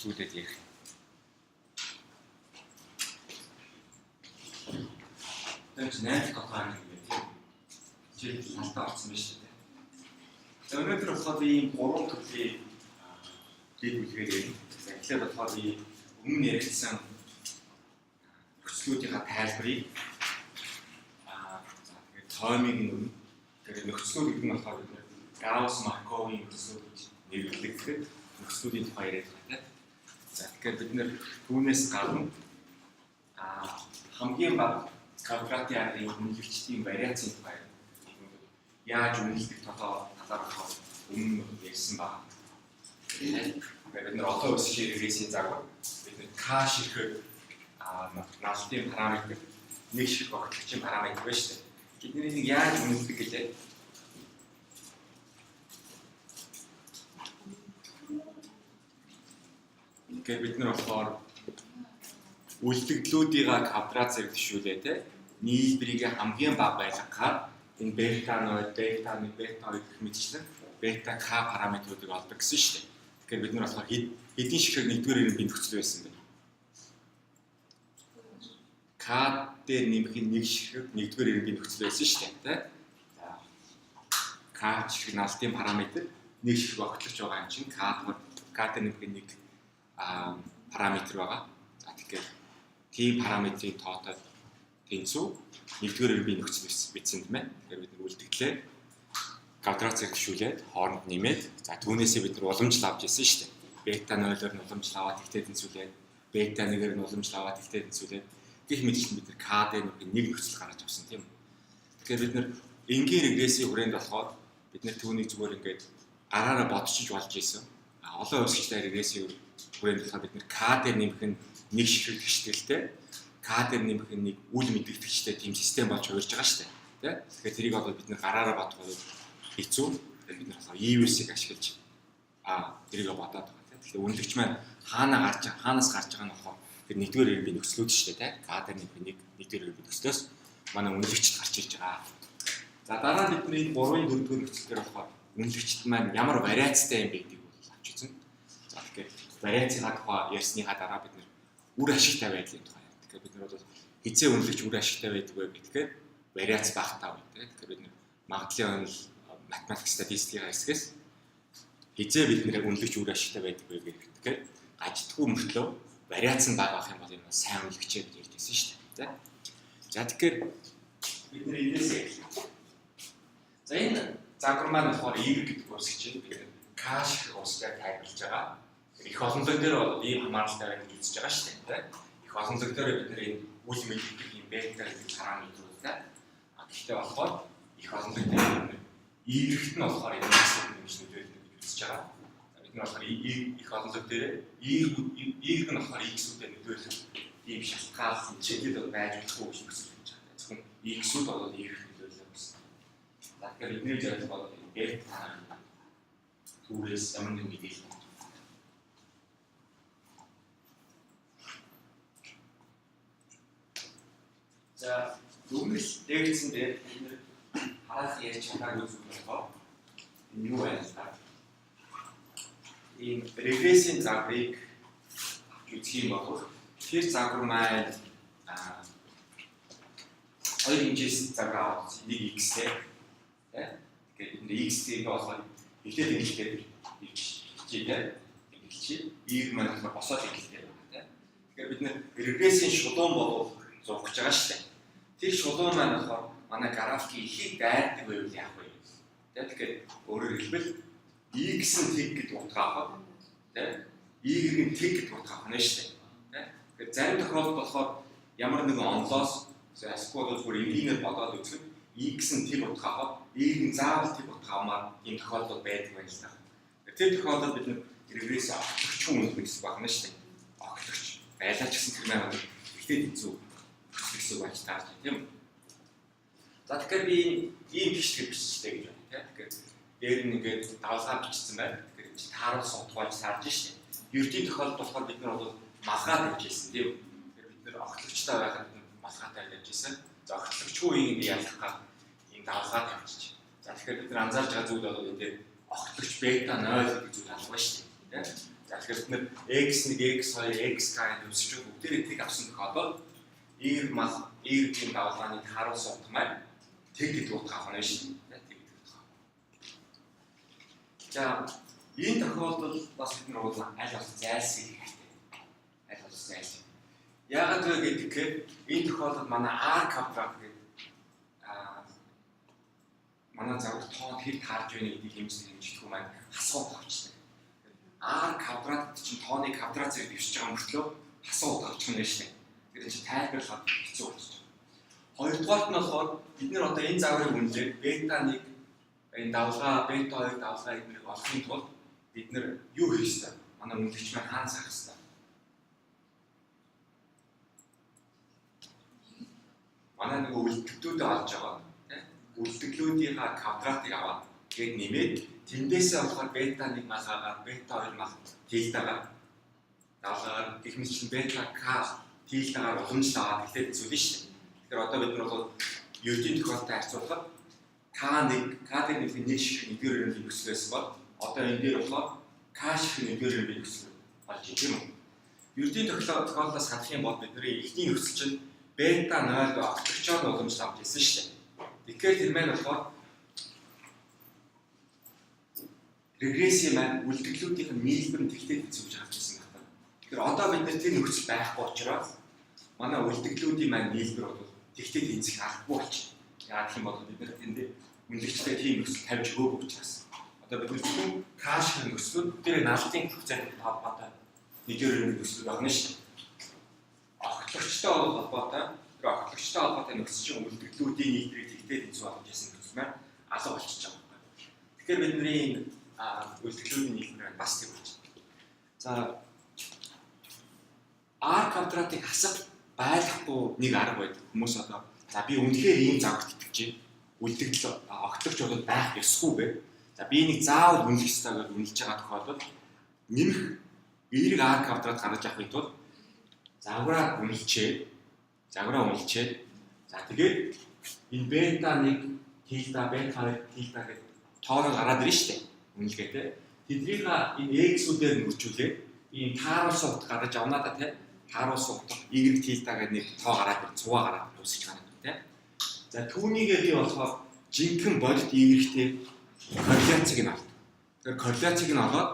Нөхцлүүдэд ярих. Тэр чинь 8 дахь тоон юм байна тийм. Жишээлбэл лалтаа орсон байна шүү дээ. За өнөөдөр болохоор би ийм гурван төрлийн дэд бүлгээр ярина. За эхлээд болохоор би өмнө яригдсан нөхцлүүдийнхаа тайлбарыг за тэгээд тоймыг нь өгнө. Тэгээд нөхцлүүд гэдэг нь болохоор бид Гаусс Марковын нөхцлүүд гэж нэрлэгддэг нөхцлүүдийн тухай яриад байгаа тийм. За тэгэхээр бид нэр түүнээс гадна хамгийн бага квадратын аргын үнэлэгчдийн вариацийн тухай яаж үнэлдэг талаар болохоор өмнө ярьсан байна. Бид нэр олон өсөхийн регрессийн загвар бид нэр К ширхэг налдын параметр нэг ширхэг огтлогчийн параметр байна шүү дээ. Бид нэг яаж үнэлдэг гэлээ? Тэгэхээр бид нар болохоор үлдэгдлүүдийнхаа квадрат зэрэг тшүүлээ те нийлбэрийг хамгийн бага байлгахаар энэ бета 0, бета 1, бета 2 гэх мэтчлэн бета к параметруудыг олдог гэсэн шүү дээ. Тэгэхээр бид нар болохоор хэдийн ширхэг нэгдүгээр ирэн би нөхцөл байсан бэ? К дээр нэмэх нь нэг ширхэг нэгдүгээр ирэн би нөхцөл байсан шүү дээ, тэ? За К ширхэг налдын параметр нэг ширхэг огтлогч байгаа юм чинь К дугаар К дээр нэмэх нь нэг параметр байгаа. За тэгэхээр тийм параметрын тоотой тэнцүү нэгдүгээр ирэн би нөхцөл бичсэн тийм ээ. Тэгэхээр бид нар үлдэгдлээ квадрат зэрэгшүүлээд хооронд нэмээд за түүнээсээ бид нар уламжлал авч ирсэн шүү дээ. Бета 0-оор нь уламжлал аваад тэгтээ тэнцвүүлээд бета 1-ээр нь уламжлал аваад тэгтээ тэнцвүүлээд гэх мэтчлэн бид нар К дээр нэг нөхцөл гаргаж авсан тийм үү. Тэгэхээр бид нар энгийн регрессийн хүрээнд болохоор бид нар түүнийг зүгээр ингээд гараараа бодчиж болж исэн. Олон хувьсгчтай регрессийн хүрээнд болохоор бид нар К дээр нэмэх нь нэг ширхэг К дээр нэмэх нь нэг үл мэдэгдэгчтэй тийм систем болж хувирж байгаа шүү дээ. Тэ? Тэгэхээр тэрийг одоо бид нар гараараа бодох бол хэцүү. Тэгэхээр бид нар болохоор EVS-ийг ашиглаж тэрийг бодоод байгаа тийм. Тэгэхээр үнэлэгч маань хаанаас гарч байгаа нь болохоор тэр нэгдүгээр ирэн би нөхцлүүд шүү дээ, тэ? К дээр нэмэх нэг нэгдүгээр ирэн би нөхцлөөс манай үнэлэгчд гарч ирж байгаа. За дараа нь бид нар энэ 3-ын 4-р нөхцөл дээр болохоор үнэлэгчд маань ямар вариацтай юм бэ гэдгийг бол авч үзэн. За тэгэхээр вариацийнхаа тухай ярьсныхаа дараа бид нар үр ашигтай байдлын тухай ярьдаг. Тэгэхээр бид нар бол хизээ үнэлэгч үр ашигтай байдаг вэ гэхээр вариац багтаа үе тийм. Тэгэхээр бид нар магадлалын онол математик статистикийн хэсгээс хизээ бид нэр үнэлэгч үр ашигтай байдаг вэ гэхээр гаждгүй мөртлөө вариац нь бага байх юм бол энэ сайн үнэлэгчээ гэж ярьж байсан шүү дээ. За тэгэхээр бид нар энэс эхлэе. За энэ загвар маань болохоор Y гэдэг үсгч чинь бид К ширхэг устай тайлбарлаж байгаа. Их олонлог дээр бол ийм хамааралтай байна гэж үзэж байгаа шүү дээ. Их олонлог дээр бид нар энэ үл мэддэг ийм бета гэдэг параметруудтай. Гэхдээ болохоор их олонлог дээр бид нар Y-т нь болохоор энэ X-д нэмж нөлөөлнө гэж үзэж байгаа. Бид нар болохоор их олонлог дээр Y нь болохоор X-үүдээ нөлөөлөх ийм шалтгаалсан чиглэл байж болохгүй гэж нөхцөл байж байгаа. Зөвхөн X-үүд бол Y-т нөлөөлнө гэсэн. За тэгэхээр бидний зорилго бол бета түүрээс ямар нэгэн мэдээлэл. За өмнөх лекцэн дээр бид нэр хараах ярьж чадаагүй зүйл болохоор энэ юу байна л да. Ийм регрессийн загварыг авч үзэх юм бол тэр загвар маань хоёр хэмжээс загвар аваад нэг x-тэй тийм. Тэгэхээр бид нэр x-ийг болохоор эхлээд ингэлээр бичээ тийм. Ингэлчээ. Y маань болохоор босоод ингэлээр байна тийм. Тэгэхээр бид нэр регрессийн шулуун бол зурх гэж байгаа шүү дээ. Тэр шулуун маань болохоор манай графикийг ихийг дайрдаг байвал яах вэ? Тэ тэгэхээр өөрөөр хэлбэл x нь тэг гэдэг утга авах тэ y нь тэг гэдэг утга авах нь шүү дээ. Тэ тэгэхээр зарим тохиолдолд болохоор ямар нэгэн онлоос эсвэл бол зүгээр энгийнээр бодоод үзэхэд x нь тэг утга авах, y нь заавал тэг утга авмаар ийм тохиолдол байдаг байна л да. Тэр тохиолдолд бид нэг регресс огтлогч хүн үнэлэх гэсэн байна шүү дээ. Огтлогч байлаа ч гэсэн тэр маань ихтэй тэнцүү гэсэн үг байж таарч тийм үү? За тэгэхээр би ийм бичлэг биччихлээ гэж байна тийм. Тэгэхээр дээр нь ингээд давлгаа бичсэн байна. Тэгэхээр чи тааруулсан утга болж таарж шээ. Ердийн тохиолдолд болохоор бид нар бол малгай тавьж ирсэн тийм. Тэгэхээр бид нар огтлогчтой байхад малгайтай тавьж ирсэн. За огтлогчгүй ийм ингээд ялах гал ийм давлгаа тавьчих. За тэгэхээр бид нар анзаарч байгаа зүйл бол энэ дээр огтлогч бета 0 гэдэг зүйл алга байна шүү дээ. Тийм. За, тэгэхээр бид нэр x1, x2, xk гэдэг үсгчүүд бүгдээрээ тэг авсан тохиолдолд y мал y-ийн давалгааны тааруулсан утга маань тэг гэдэг утга авах нь шүү дээ. Тэг гэдэг утга. За, энэ тохиолдолд бас бид нар бол аль болох зайлсхийх хэрэгтэй. Аль болох зайлсхийх. Яагаад вэ гэхээр энэ тохиолдолд манай r квадрат гэдэг манай загвар тоонд хэр таарж байна гэдгийг хэмжиж хэмжигдэхүү маань хасуу авчдаг. R квадрат чинь тооны квадрат зэрэг дэвшиж байгаа мөртлөө хасуу авчих нь шүү дээ. Тэгэхээр чинь тайлбарлахад хэцүү болчих. Хоёрдугаарт нь болохоор бид нар одоо энэ загварыг үнэлээд бета 1 энэ давлгаа, бета 2 давлгаа эднэрийг олохын тулд бид нар юу хийх ёстой? Манай үнэлэгч маань хаана сарах ёстой? Манай нэг үлдэгдлүүдээ олж байгаа тийм үлдэгдлүүдийнхаа квадратыг аваад тэгээд нэмээд тэндээсээ болохоор бета 1 малгаагаар бета 2 мал тилдагаар давлгаар гэх мэт чинь бета к тилдагаар уламжлал аваад эхлээд зүйлнэ шүү дээ. Тэгэхээр одоо бид нар бол ердийн тохиолдолтой харьцуулахад К1 К дээр нэг нэг шиг нэгдүгээр ерөнхий нөхцөл байсан бол одоо энэ дээр болохоор К шиг нэгдүгээр ерөнхий нөхцөл болж байна, тийм үү? Ердийн тохиолдлоос харах юм бол бидний эхний нөхцөл чинь бета 0 огтлогчоор уламжлал авч ирсэн шүү дээ. Тэгэхээр тэр маань болохоор регрессийн маань үлдэгдлүүдийнх нь нийлбэр нь тэгтээ тэнцвэрж гарч ирсэн байна. Тэгэхээр одоо бид нар тэр нөхцөл байхгүй учраас манай үлдэгдлүүдийн маань нийлбэр бол тэгтээ тэнцэх албагүй болчихно. Яагаад гэх юм бол бид нар тэнд үнэлэгчтэй тийм нөхцөл тавьж өгөөгүй учраас. Одоо бид нар зөвхөн каш нөхцлүүд тэр налтын коэффициенттэй холбоотой нэгдүгээр нөхцөл байна шүү дээ. Огтлогчтой холбоотой тэр огтлогчтой холбоотой нөхцөл чинь үлдэгдлүүдийн нийлбэрийг тэгтээ тэнцүү болгож ирсэн нөхцөл маань алга болчихж байгаа юм. Тэгэхээр бидний энэ үлдэгдлүүдийн нийлбэр маань бас тэг болчихно. За, R квадратыг хасах байлахгүй нэг арга байдаг. Хүмүүс одоо за би үнэхээр ийм загварт итгэж байна. Үлдэгдэл огтлогч бол байх ёсгүй бэ. За, би энийг заавал үнэлэх ёстой гэж үнэлж байгаа тохиолдолд нэмэх эерэг R квадрат гаргаж авахын тулд загвараа үнэлчээ. Загвараа үнэлчээ. За, тэгээд энэ бета 1 тилда, бета 2 тилда гэдэг тооноо гараад ирнэ шүү дээ. Үнэлгээтэй. Тэднийхээ энэ x-үүдээр нь үржүүлээд ийм тааруулсан утга гаргаж авнаа та тий. Тааруулсан утга y тилда гэдэг нэг тоо гараад ир, цуваа гараад үүсгэж гараад тий. За, түүнийгээ би болохоор жинхэнэ бодит y-тэй корреляцийг нь авдаг. Тэгэхээр корреляцийг нь олоод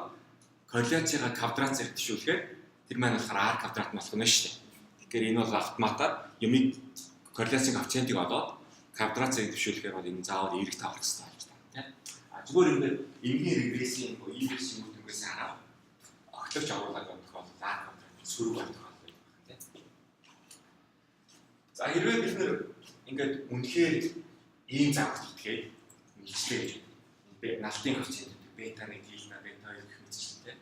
корреляцийгаа квадрат зэрэг тшүүлэхээр тэр маань болохоор r квадрат болох нь шүү дээ. Тэгэхээр энэ бол автоматар юмыг корреляцийн коэффициентийг олоод квадрат зэрэг төвшүүлэхээр бол энэ заавал эерэг тавах хэрэгтэй болж байна тийм. А зүгээр ингээд энгийн регрессийн инверсийн үр дүнгээс хараад огтлогч оруулаад байх тохиолдолд r квадрат сөрөг байх тохиолдол байх тийм. За, хэрвээ бид нэр ингээд үнэхээр ийм загварт итгээд нийцлээ гэж би налтын коэффициент бета 1 тилда, бета 2 гэх мэтчлэн тийм.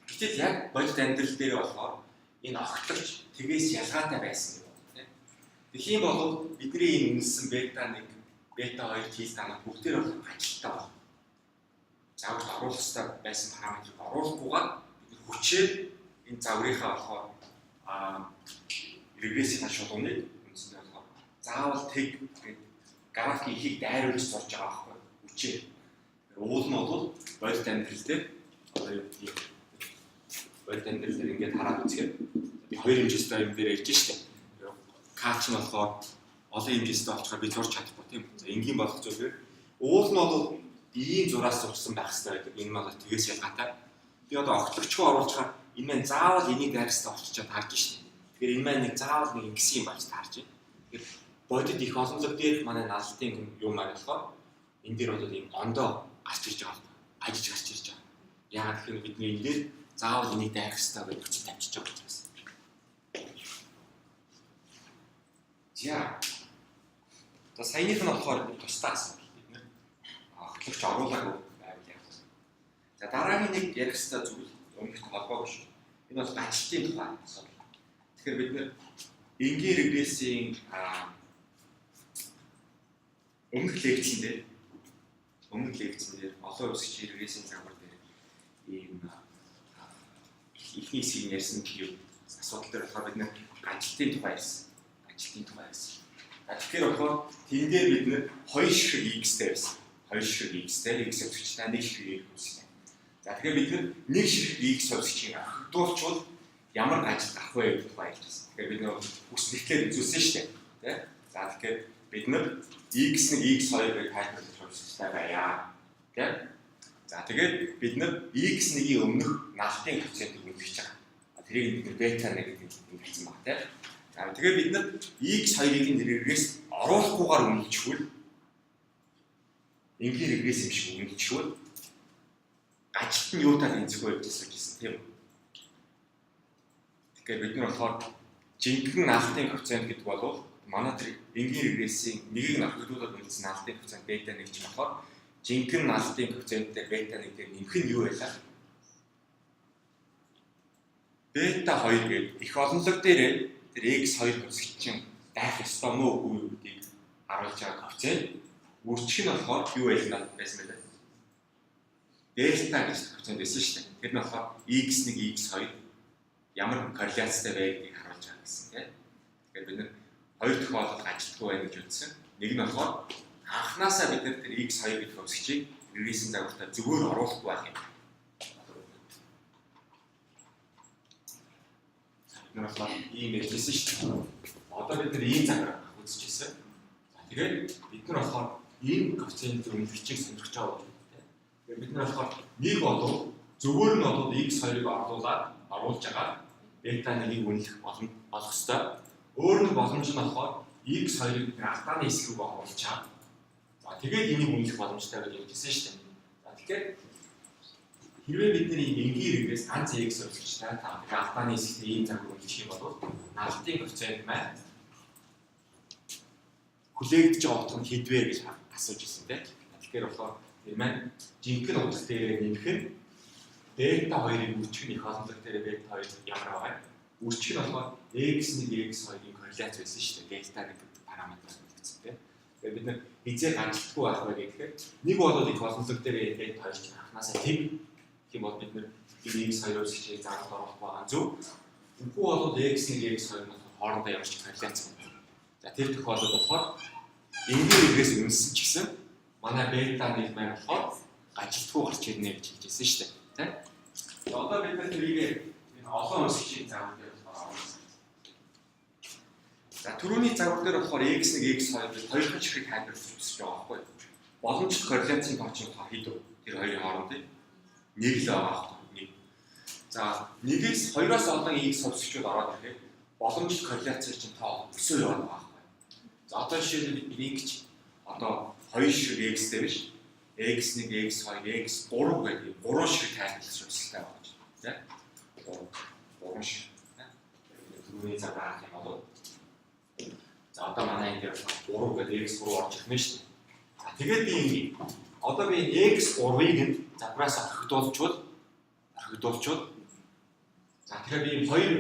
Гэтэл яг бодит амьдрал дээр болохоор энэ огтлогч тэгээс ялгаатай байсан гэдэг байна тийм. Тэгэх юм бол бидний энэ үнэлсэн бета 1, бета 2 тилда маань бүгдээр бол ажилттай байна. Загварт оруулах хэрэгтэй байсан параметрыг оруулахгүйгээр бид хүчээр энэ загварынхаа болохоор регрессийн шулууныг үндсэндээ болохоор заавал тэг гэдэг графикийн ихийг дайруулж зурж байгаа байхгүй хүчээр. Уул нь бол бодит амьдрал дээр одоо юу гэдгийг бодит амьдрал дээр ингээд хараад үзэхээр би хоёр хэмжээтэй юм дээр ярьж штэ. Кач нь болохоор олон хэмжээтэй болчихоор би зурж чадахгүй тийм. За, энгийн болох зүгээр. Уул нь бол ийм зураас зурсан байх хэрэгтэй байдаг. Энэ маань тэгээс ялгаатай. Би одоо огтлогчгоо оруулахаар энэ маань заавал энийг дайрах хэрэгтэй болчиход таарж штэ. Тэгэхээр энэ маань нэг заавал нэг ингэсэн юм болж таарж байна. Тэгэхээр бодит их олонлог дээрх манай наллтын юм маань болохоор энэ дээр бол ийм ондоо гарч ирж байгаа. Ажиж гарч ирж байгаа. Яагаад гэхээр бидний энэ дээр заавал энийг дайрах хэрэгтэй гэж хүч тавьчихж байгаа учраас. За. За, саяных нь болохоор тусдаа асуудал бид нэр огтлогч оруулаагүй байвал яах вэ? За, дараагийн нэг ярих хэрэгтэй зүйл өмнөхтэй холбоогүй шүү. Энэ бол гачлалтын тухай асуудал. Тэгэхээр бид нэр энгийн регрессийн өмнөх лекцэн дээр олон үсгчийн регрессийн загвар дээр ийм эхний хэсгийг ярьсан юу асуудал дээр болохоор бид нэр гачлалтын тухай ярьсан. Гачлалтын тухай ярьсан. Тэгэхээр болохоор тэн дээр бид нэр хоёр ширхэг x-тэй байсан. Хоёр ширхэг x-тэй x өсгчтэй, нэг ширхэг y өсгчтэй. За тэгэхээр бид нэг ширхэг x хувьсгчийг орхигдуулчвал ямар ажил гарах вэ гэдэг тухай ярьж байсан. Тэгэхээр бид нэр үс нэгтлээр үзүүлсэн шүү дээ. Тэ? За тэгэхээр бид нар x1 x2 гэж тайлбарлаж хувьсгчтай байя. Тэ? За тэгээд бид нар x1-ийн өмнөх налтын коэффициентийг үнэлж байгаа. Тэрийг бид нар бета 1 гэдэг үнэлсэн баг тэ. За тэгээд бид нар x2-ыг нэрээс оруулахгүйгээр үнэлчихвэл энгийн регресс юм шиг үнэлчихвэл ажилт нь юутай тэнцэх вэ гэж асууж ирсэн тийм үү? Тэгэхээр бид нар болохоор жинхэнэ наалтын коэффициент гэдэг бол манай тэр энгийн регрессийн нэгийг нь орхигдуулаад үнэлсэн наалтын коэффициент бета 1 чинь болохоор жинхэнэ наалтын коэффициент дээр бета 1 дээр нэмэх нь юу байлаа? Бета 2 гэдэг их олонлог дээр тэр x2 хувьсгч чинь байх ёстой мó үгүй юу гэдгийг харуулж байгаа коэффициент. Үржих нь болохоор юу байлаа байсан бэ? Дельта гэж коэффициент байсан шүү дээ. Тэр нь болохоор x1 x2 ямар корреляцтай вэ гэдгийг харуулж байгаа гэсэн тийм. Тэгэхээр бид нар хоёр тохиолдолд ажилтгүй байна гэж үзсэн. Нэг нь болохоор анханасаа бид нар тэр x2 гэдэг хувьсгчийг регрессийн загвартаа зөвөр оруулахгүй байх юм. Бид нар болохоор ийм ярьжсэн шүү дээ. Одоо бид нар ийм загвар үзчихсэн. За тэгээд бид нар болохоор ийм коэффициент үнэлэгчийг сонирхож байгаа юм тийм. Тэгэхээр бид нар болохоор нэг болов зөвөр нь бол x2-ыг оруулаад оруулж байгаа бета 1-ийг үнэлэх болох ёстой. Өөр нэг боломж нь болохоор x2-ыг бид алдааны хэсэг рүү оруулчаад за тэгээд энийг үнэлэх боломжтой гэж ярьжсэн шүү дээ. За тэгэхээр хэрвээ бид нар ийм энгийн регресс ганц x хувьсгчтай та тэгээд алдааны хэсэгт ийм загвар үнэлчих юм бол налтын коэффициент маань хүлээгдэж байгаа утга нь хэд вэ гэж асууж ирсэн тийм. Тэгэхээр болохоор тэр маань жинхэнэ утга дээр нэмэх нь бета 2-ыг үржих нь их олонлог дээр бета 2 ямар байгаа юм? Үржих нь болохоор x1 x2-ын корреляц байсан шүү дээ. Дельта гэдэг параметр нэгдсэн тийм. Тэгэхээр бид нар хизээ ганцлдаггүй байх вэ гэхээр нэг бол их олонлог дээр бета 2 чинь анханасаа тэг. Тийм бол бид нар энэ x2 үсгчийг загварт оруулах байгаа зөв. Үгүй бол x1 x2 нь хоорондоо ямар ч корреляц юм. За тэр тохиолдолд болохоор энгийн регресс үнэлсэн ч гэсэн манай бета 1 маань болохоор гажилтгүй гарч ирнэ гэж хэлж байсан шүү дээ. Тэ? Одоо бид нар тэрийг энэ олон өсгчийн загвар дээр болохоор оруулсан. За түрүүний загвар дээр болохоор x1 x2 гэж хоёр ширхэг тайлбарлаж үзэж байгаа байхгүй юу? Боломжтой корреляцийн тоо чинь болохоор хэд вэ? Тэр хоёрын хоорондын нэг л байгаа байхгүй нэг. За нэгээс хоёроос олон x хувьсгчуд ороод ирэхэд боломжтой корреляцийн чинь тоо өсөө яваад байгаа байхгүй. За одоо жишээлбэл бид ингэж одоо хоёр ширхэг x дээр биш x1, x2, x3 гэдэг гурван ширхэг тайлбарлах судалтай байгаа гэж тийм. Гурван ширхэг. Түрүүний загвар харах юм бол за одоо манай энэ дээр 3 гэдэг x3 орж ирэх нь шүү дээ. За тэгээд би ингэ одоо би энэ x3-ыг нь загвараас орхигдуулчвал за тэгэхээр би энэ хоёр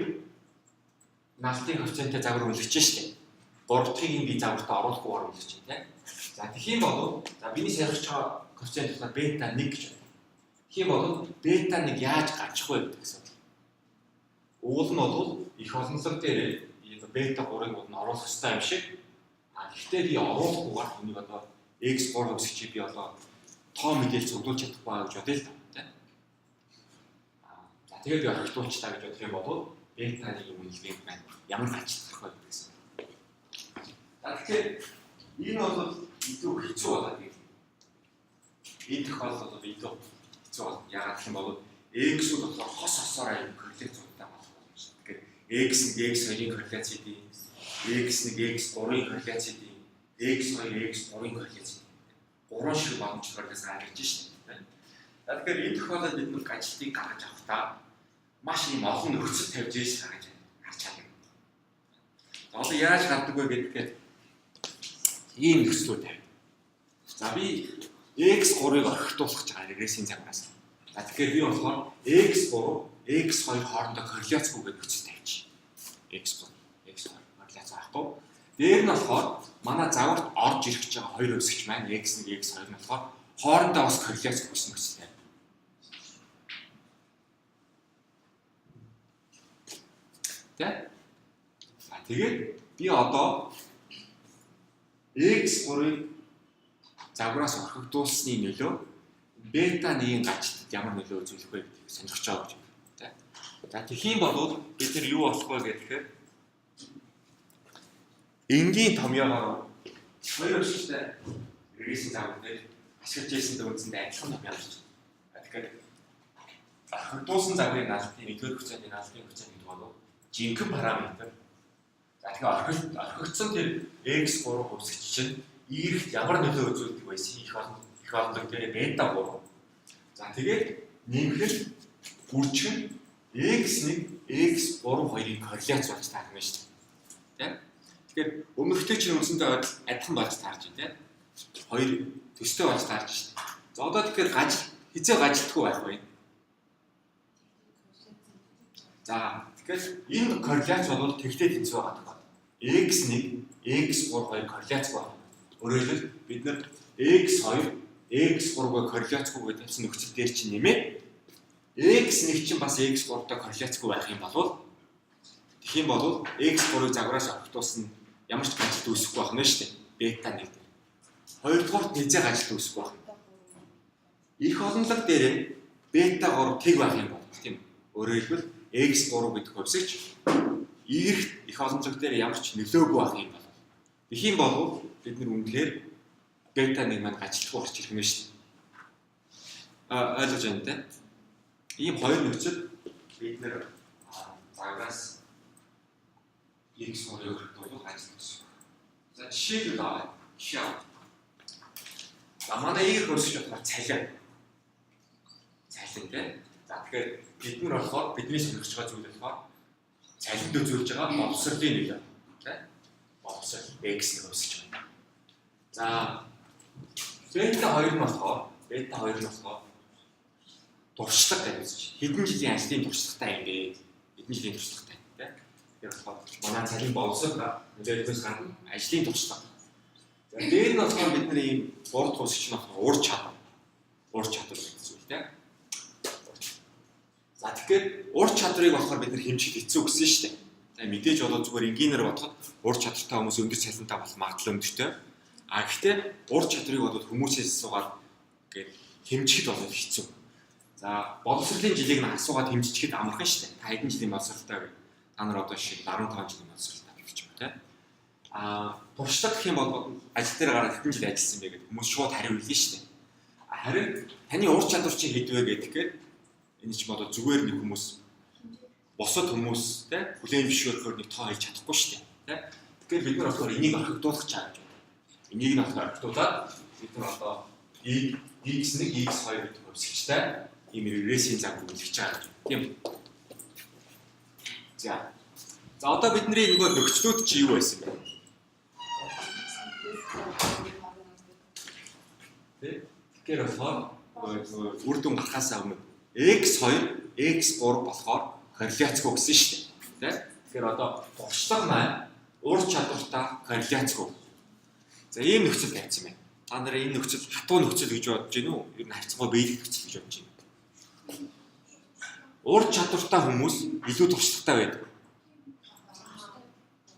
налтын коэффициенттэй загвар үнэлж шүү дээ. Гурав дахьыг нь би загвартаа оруулахгүйгээр үнэлж байна тийм. За тэгэх юм бол за миний сонирхож байгаа коэффициент болохоор бета 1 гэж байна. Тэгэх юм бол бета 1 яаж гарчих вэ гэдэг асуудал. Уул нь бол их олонлог дээр бета 3-ыг бол нь оруулах ёстой юм шиг. А гэхдээ би оруулахгүйгээр энийг одоо x3 хувьсгчийг би одоо тоо мэдээлэл цуглуулж чадахгүй байгаа гэж бодъё л да. За тэгээд би орхигдуулчлаа гэж бодох юм бол бета 1-ийн үнэлгээнд маань ямар гачлах вэ гэсэн. За тэгэхээр энэ бол илүү хэцүү болоод ирнэ. Энэ тохиолдолд бол илүү хэцүү болно. Яагаад гэх юм бол x-үүд болохоор хос хосоор аюу корреляцуудтай болох боломжтой. Тэгэхээр x1 x2-ын корреляц хийдэг, x1 x3-ын корреляц хийдэг, x2 x3-ын корреляц хийдэг. Гурван шиг боломжтой корреляц гарч ирж шээ. За тэгэхээр энэ тохиолдолд бид нар ажилтыг гаргаж авахдаа маш ийм олон нөхцөл тавьж ийш гаргаж харж чадна. За одоо яаж гардаг вэ гэдгээр ийм нөхцлүүд тавина. За би x3-ыг орхигдуулах гэж байгаа регрессийн загвараас. За тэгэхээр би болохоор x3, x2 хоорондоо корреляцгүй гэдэг нөхцөл тавьчих. x3, x2 корреляц байхгүй. Дээр нь болохоор манай загварт орж ирэх гэж байгаа хоёр өсгч маань x1, x2 нь болохоор хоорондоо бас корреляц үүснэ нөхцөл тавина. Тэ? За тэгээд би одоо x3-ыг загвараас орхигдуулсны нөлөө Бета 1-ийн гачлалд ямар нөлөө үзүүлэх вэ гэдгийг сонирхож байгаа гэж байна. За тэгэх юм бол бид нар юу болох вэ гэхээр энгийн томьёогоор хоёр өсөлттэй регрессийн загвар дээр ашиглаж ирсэн үндсэндээ адилхан томьёо болж байна. Тэгэхээр орхигдуулсан загварын наалтын нэгдүгээр хугацааны наалтын хугацааны гэдэг бол жинхэнэ параметр. За тэгэхээр орхигдсон тэр x3 хувьсгч чинь y-т ямар нөлөө үзүүлдэг байсан их олон дээр бета 3. За тэгээд нэмэх нь үржих нь x1 x3 хоёрын корреляц болж таарна шүү дээ. Тэ? Тэгэхээр өмнөхтэй чинь үндсэндээ адилхан болж таарч байна, тэ? Хоёр төстэй болж таарч шүү дээ. За одоо тэгэхээр гажил хизээ гажилдаггүй байх вэ? За тэгэхээр энэ корреляц бол тэгтэй тэнцүү байгаа тохиол. X1 x3 хоёр корреляцгүй байна. Өөрөөр хэлбэл бид нар x2 x3-г корреляцгүй гэж тавьсан нөхцөл дээр чинь нэмээд x1 чинь бас x3-тай корреляцгүй байх юм бол тэгэх юм бол x3-ыг загвараас огтулсан ямар ч гажилт үүсэхгүй байх нь шүү дээ. Бета 1 дээр. Хоёрдугаарт низээ гажилт үүсэхгүй байх. Их олонлог дээр бета 3 тэг байх юм бол тийм. Өөрөөр хэлбэл x3 гэдэг хувьсагч y-т их олонлог дээр ямар ч нөлөөгүй байх юм бол. Тэгэх юм бол бид нар үнэхээр бета 1 маань гажилтгүй гарч ирэх юм шүү дээ. Ойлгож байна те. Ийм хоёр нөхцөл бид нэр загвараас x3-ыг өргөдвөл гажилт гэсэн. За жишээлбэл аваа. Жишээ аваа. За манай y хувьсагч болохоор цалин. Цалин те. За тэгэхээр бид нар болохоор бидний сонирхож байгаа зүйл болохоор цалинд үзүүлж байгаа боловсролын нөлөө. Тэ? Боловсрол x нэг хувьсагч байна. За бета 2 нь болохоор туршлага гэж үзэж. Хэдэн жилийн ажлын туршлагатай юм бэ? Хэдэн жилийн туршлагатай тэ? Тэгэхээр болохоор манай цалин боловсрол нөлөөлөхөөс гадна ажлын туршлага. За дээр нь болохоор бид нар ийм гурав дахь хувьсагч нь болохоор ур чадвар. Ур чадвар гэдэг зүйл тэ. За тэгэхээр ур чадварыг болохоор бид нар хэмжих хэцүү гэсэн шүү дээ. За мэдээж болоо зүгээр энгийнээр бодоход ур чадвартай хүмүүс өндөр цалинтай болох магадлал өндөртэй. А гэхдээ ур чадварыг бодвол хүмүүсээс асуугаад ингээд хэмжихэд бол хэцүү. За боловсролын жилийг нь асуугаад хэмжихэд амархан шүү дээ. Та хэдэн жилийн боловсролтой вэ? Та нар одоо жишээ 15 жилийн боловсролтой гэж юм те. А туршлага гэх юм бол ажил дээр гараад хэдэн жил ажилласан бэ гэдэг хүмүүс шууд хариу хэлнэ шүү дээ. Харин таны ур чадвар чинь хэд вэ гэхээр энэ чинь одоо зүгээр нэг хүмүүс бусад хүмүүс те хүлээн зөвшөөрөхөөр нэг тоо хэлж чадахгүй шүү дээ те. Тэгэхээр бид нар болохоор энийг орхигдуулах чаа гэж байна. Энийг нь болохоор орхигдуулаад бид нар одоо x1 x2 гэдэг хувьсагчтай ийм регрессийн загвар үлгэж байгаа гэж. Тийм үү? За. За одоо бидний нөгөө нөхцлүүд чи юу байсан бэ? Тэ? Тэгэхээр болохоор үр дүн гарахаасаа өмнө x2 x3 болохоор корреляцгүй гэсэн шүү дээ. Тэ? Тэгэхээр одоо туршлага маань ур чадвартай корреляцгүй. За ийм нөхцөл тавьсан байна. Та нар энэ нөхцөл хатуу нөхцөл гэж бодож гин үү? Ер нь харьцангуй биелэх нөхцөл гэж бодож байна. Ур чадвартай хүмүүс илүү туршлагатай байдаг.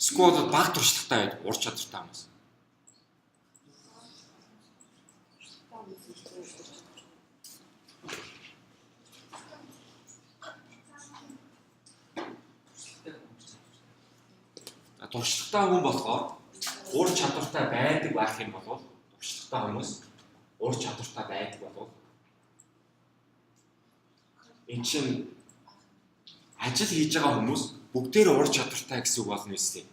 Эсвэл бага туршлагатай байдаг ур чадвартай хүмүүс. Туршлагатай хүн болохоор ур чадвартай байдаг байх юм бол туршлагатай хүмүүс ур чадвартай байдаг бол эн чинь ажил хийж байгаа хүмүүс бүгдээр ур чадвартай гэсэн үг болно үстэй.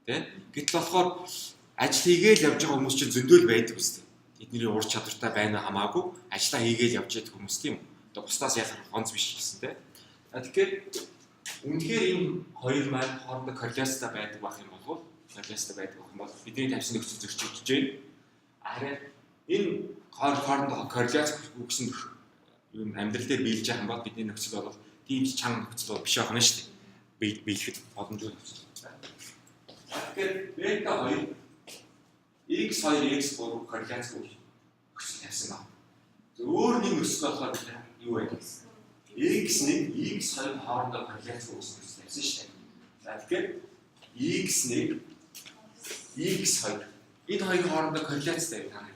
Тэ? Гэтэл болохоор ажил хийгээл явж байгаа хүмүүс чинь зөндөл байдаг үстэй. Тэдний ур чадвартай байна хамаагүй ажлаа хийгээл явж байдаг хүмүүс тийм үү? Одоо бусдаас ялгарх онц биш гэсэн тэ. Тэгэхээр үнэхээр энэ хоёр маань хоорондоо корреляцтай байдаг байх юм бол корреляцтай байдаг байх юм бол бидний тавьсан нөхцөл зөрчигдөж байна. Харин энэ хоорондоо корреляц үгсэн юм амьдрал дээр биелж байгаа юм бол бидний нөхцөл бол тийм ч чанга нөхцөл бол биш байх нь шүү дээ. Биелэхэд боломжгүй нөхцөл. Тэгэхээр бета 2 x2 x3 корреляцгүй нөхцөл тавьсан байна. Өөр нэг нөхцөл болохоор юу вэ? X1 x2 хоорондоо корреляцгүй гэсэн нөхцөл тавьсан шүү дээ. За тэгэхээр x1 x2 энэ хоёрын хоорондоо корреляцтай та нар.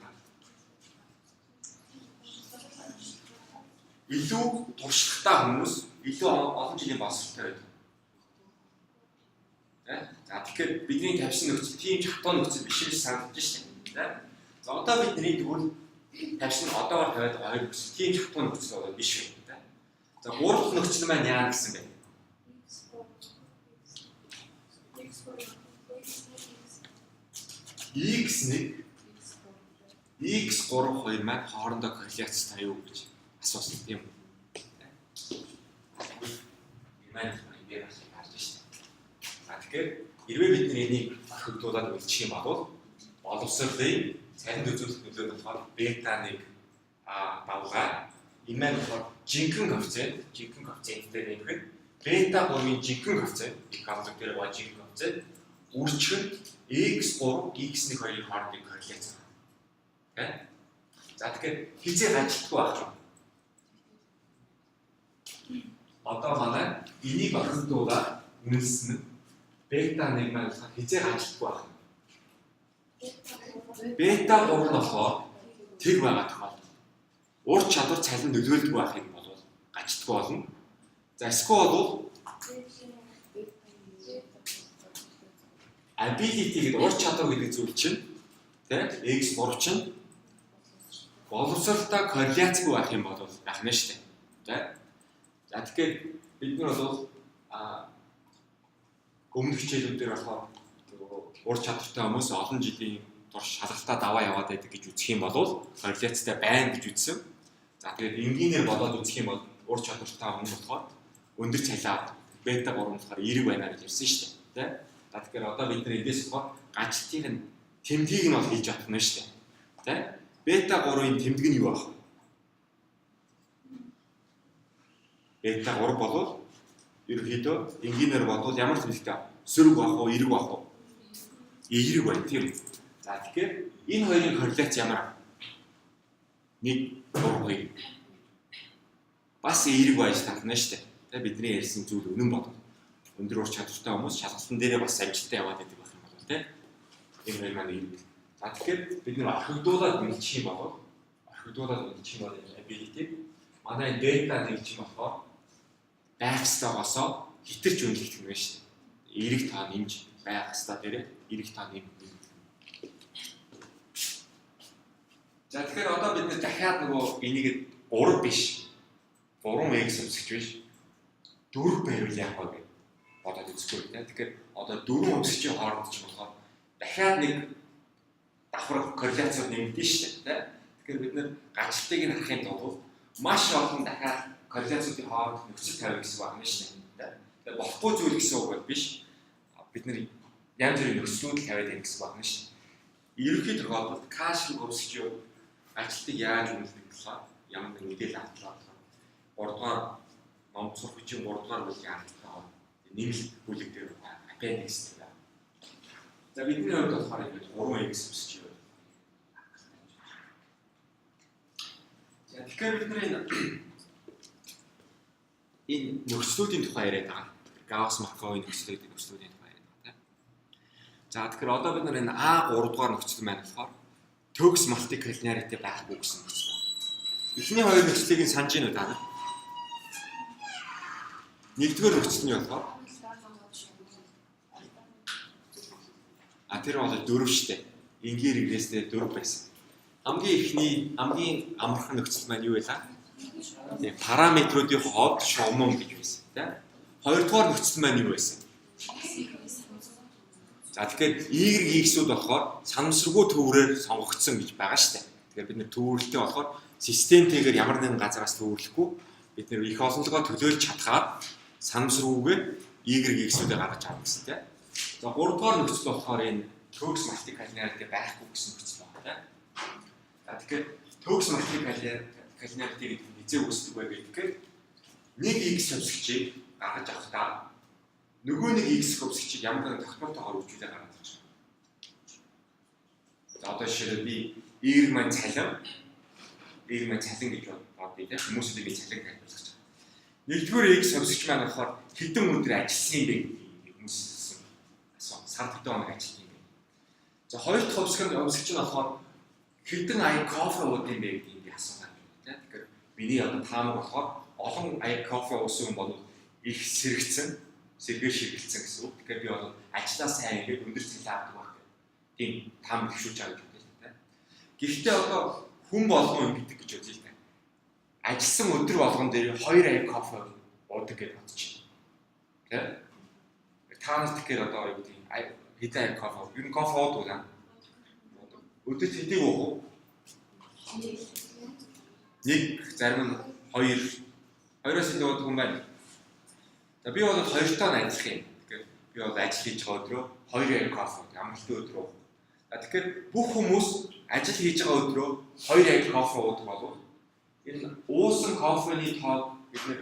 Илүү туршлагатай хүмүүс илүү олон жилийн боловсролтой байдаг. Тэ? За тэгэхээр бидний тавьсан нөхцөл тийм ч хатуу нөхцөл биш юм шиг санагдаж шнэ. Тэ? За одоо бидний тэгвэл тавьсан одоогор тавиад байгаа хоёр нөхцөл тийм ч хатуу нөхцөл болоод биш байна. Тэ? За гурав дахь нөхцөл маань яа гэсэн бэ? X1 X3 2 маань хоорондоо корреляцтай юу гэж асуусан тийм үү? Энэ маань энэ бас гарч шнэ. За тэгэхээр хэрвээ бид нар энийг орхигдуулаад үлдчих юм бол боловсролын цалинд үзүүлэх нөлөө нь болохоор бета 1 давгаа энэ маань болохоор жинхэнэ коэффициент дээр нэмэх нь бета 3-ын жинхэнэ коэффициент их алдаг дээр байгаа жинхэнэ коэффициент үржих нь x3 x1 хоёрын хоорондын корреляц байна. Тэ? За тэгэхээр хизээ ажилтгүй байх юм. Одоо манай энийг орхигдуулаад үнэлсэн нь бета 1 маань болохоор хизээ ажилтгүй байх юм. Бета 3 нь болохоор тэг байгаа тохиолдолд ур чадвар цалин нөлөөлдөг байх юм бол гаждгүй болно. За эсвэл бол ability гэдэг ур чадвар гэдэг зүйл чинь тэ x3 чинь боловсролтой корреляцгүй байх юм бол байх нь шүү дээ. Тэ? За тэгэхээр бид нар бол өмнөх хичээлүүд дээр болохоор ур чадвартай хүмүүс олон жилийн турш шалгалтаа даваа яваад байдаг гэж үзэх юм бол корреляцтай байна гэж үзсэн. За тэгээд энгийнээр бодоод үзэх юм бол ур чадвартай хүн болохоор өндөр цалин бета 3 болохоор эерэг байна гэж ярьсан шүү дээ. Тэ? За тэгэхээр одоо бид нар эндээс болохоор гажлтыг нь тэмдгийг нь бол хийж чадах нь шүү дээ. Тэ? Бета 3-ын тэмдэг нь юу байх вэ? Бета 3 болвол ерөнхийдөө энгийнээр бодвол ямар тэмдэгтэй вэ? Сөрөг байх уу, эерэг байх уу? Эерэг байна тийм үү? За тэгэхээр энэ хоёрын корреляц ямар вэ? 1 3 2 бас эерэг байж таарна шүү дээ. Тэ бидний ярьсан зүйл үнэн бодвол өндөр ур чадвартай хүмүүс шалгалтан дээрээ бас амжилттай яваад байдаг байх юм бол тэ энэ хоёр маань эерэг. За тэгэхээр бид нэр орхигдуулаад мэдчих юм бол энэ ability манай энэ бета нэг чинь болохоор байх ёстойгоосоо хитэрч үнэлэгдэх юм байна шүү дээ. Эерэг тоо нэмж байх ёстой дээрээ эерэг тоо нэмж. За тэгэхээр одоо бид нэр дахиад нөгөө энийг 3 биш 3 x өмсгч биш 4 байвал яах вэ гэж бодоод үзэхгүй тийм. Тэгэхээр одоо 4 өмсгчийн хооронд ч болохоор дахиад нэг давхар корреляцууд нэмэгдэн шүү дээ тийм. Тэгэхээр бид нэр гажлтыг нь харахын тулд маш олон дахиад корреляцуудын хооронд нөхцөл тавих гэсэн үг байна шүү дээ. Тэгэхээр болохгүй зүйл гэсэн үг бол биш. Бид нэр янз бүрийн нөхцлүүд л тавиад байна гэсэн үг байна шүү дээ. Ерөнхий тохиолдолд К шиг өмсгчийн ажилтыг яаж үнэлдэг талаар ямар нэг мэдээлэл автлаа. 3 дугаар ном сурах хүчин 3 дугаар бүлгийн автлаа. Нэмэлт бүлэг дээр appendix дээр. За бидний хувьд болохоор ингэж 3x өмсөж байна. За тэгэхээр бид нар энэ нөхцлүүдийн тухай яриад байгаа. Гаусс Марковын нөхцлүүдийн тухай яриад байгаа тийм. За тэгэхээр одоо бид нар энэ А3 дугаар нөхцөл маань болохоор төгс мультиколлинарити байхгүй гэсэн нөхцөл байна. Эхний хоёр нөхцөлийг нь санаж гинүү та нар? Нэгдүгээр нөхцөл нь болохоор тэр бол 4 штэ. Энгийн регресстэй 4 байсан. Хамгийн эхний хамгийн амархан нөхцөл маань юу байлаа? Тийм, параметруудын ховд шугамн гэж байсан тийм. Хоёрдугаар нөхцөл маань юу байсан? За тэгэхээр Y X-үүд болохоор санамсаргүй төврээр сонгогдсон гэж байгаа штэ. Тэгэхээр бид нэр төвөрлөлтөө болохоор системтэйгээр ямар нэгэн газараас төвөрлөхгүй бид нэр их олонлогоо төлөөлж чадхаар санамсаргүйгээр Y X-үүдээ гаргаж авах гэсэн тийм. За гуравдугаар нөхцөл болохоор энэ төгс мультиколлинарити байхгүй гэсэн нөхцөл байна тийм. За тэгэхээр төгс мультиколлинарити гэдэг нь хизээ үүсдэг вэ гэхээр нэг X хөвсгчийг гаргаж авахдаа нөгөө нэг X хөвсгчийг ямар нэгэн тогтмолтойгоор үржүүлээ гаргаад авч байгаа. За одоо жишээлбэл би Y маань цалин гэж бодъё тийм хүмүүсүүдийг би цалин тайлбарлах гэж байна. Нэгдүгээр X хөвсгч маань болохоор хэдэн өдөр ажилласан юм бэ гэдгийг хүмүүс сард хэдэн хоног ажилласан юм бэ. За хоёр дахь хөвсгч нь болохоор хэдэн ая кофе ууд юм бэ гэдгийг би асуугаад байна тийм. Тэгэхээр Миний одоо таамаг болохоор олон аяг кофе уусан хүн бол их сэргэцэн, сэргээ ширгэлцэн гэсэн үг. Тэгэхээр би бол ажлаа сайн хийгээд өндөр цалин авдаг байх гэх. Тийм таамаг дэвшүүлж байгаа гэж бодъё л та. Гэхдээ одоо хүн болгон ингэдэг гэж үзье л та. Ажилласан өдөр болгон дээр 2 аяг кофе уудаг гэж бодчих. Тэ? Та нар тэгэхээр одоо юу гэдэг хэдэн аяг кофе? Ер нь кофе уудаг уу? Өдөрт хэдийг уух уу? Нэг, зарим нь хоёр. Хоёроос илүү уудаг хүн байна. За, би бол хоёртоо нь ажиллах юм. Тэгэхээр би бол ажил хийж байгаа өдрөө хоёр аяг кофе уудаг. Амралтын өдрөө. За, тэгэхээр бүх хүмүүс ажил хийж байгаа өдрөө хоёр аяг кофе уудаг болов энэ уусан кофений тоог бид нэр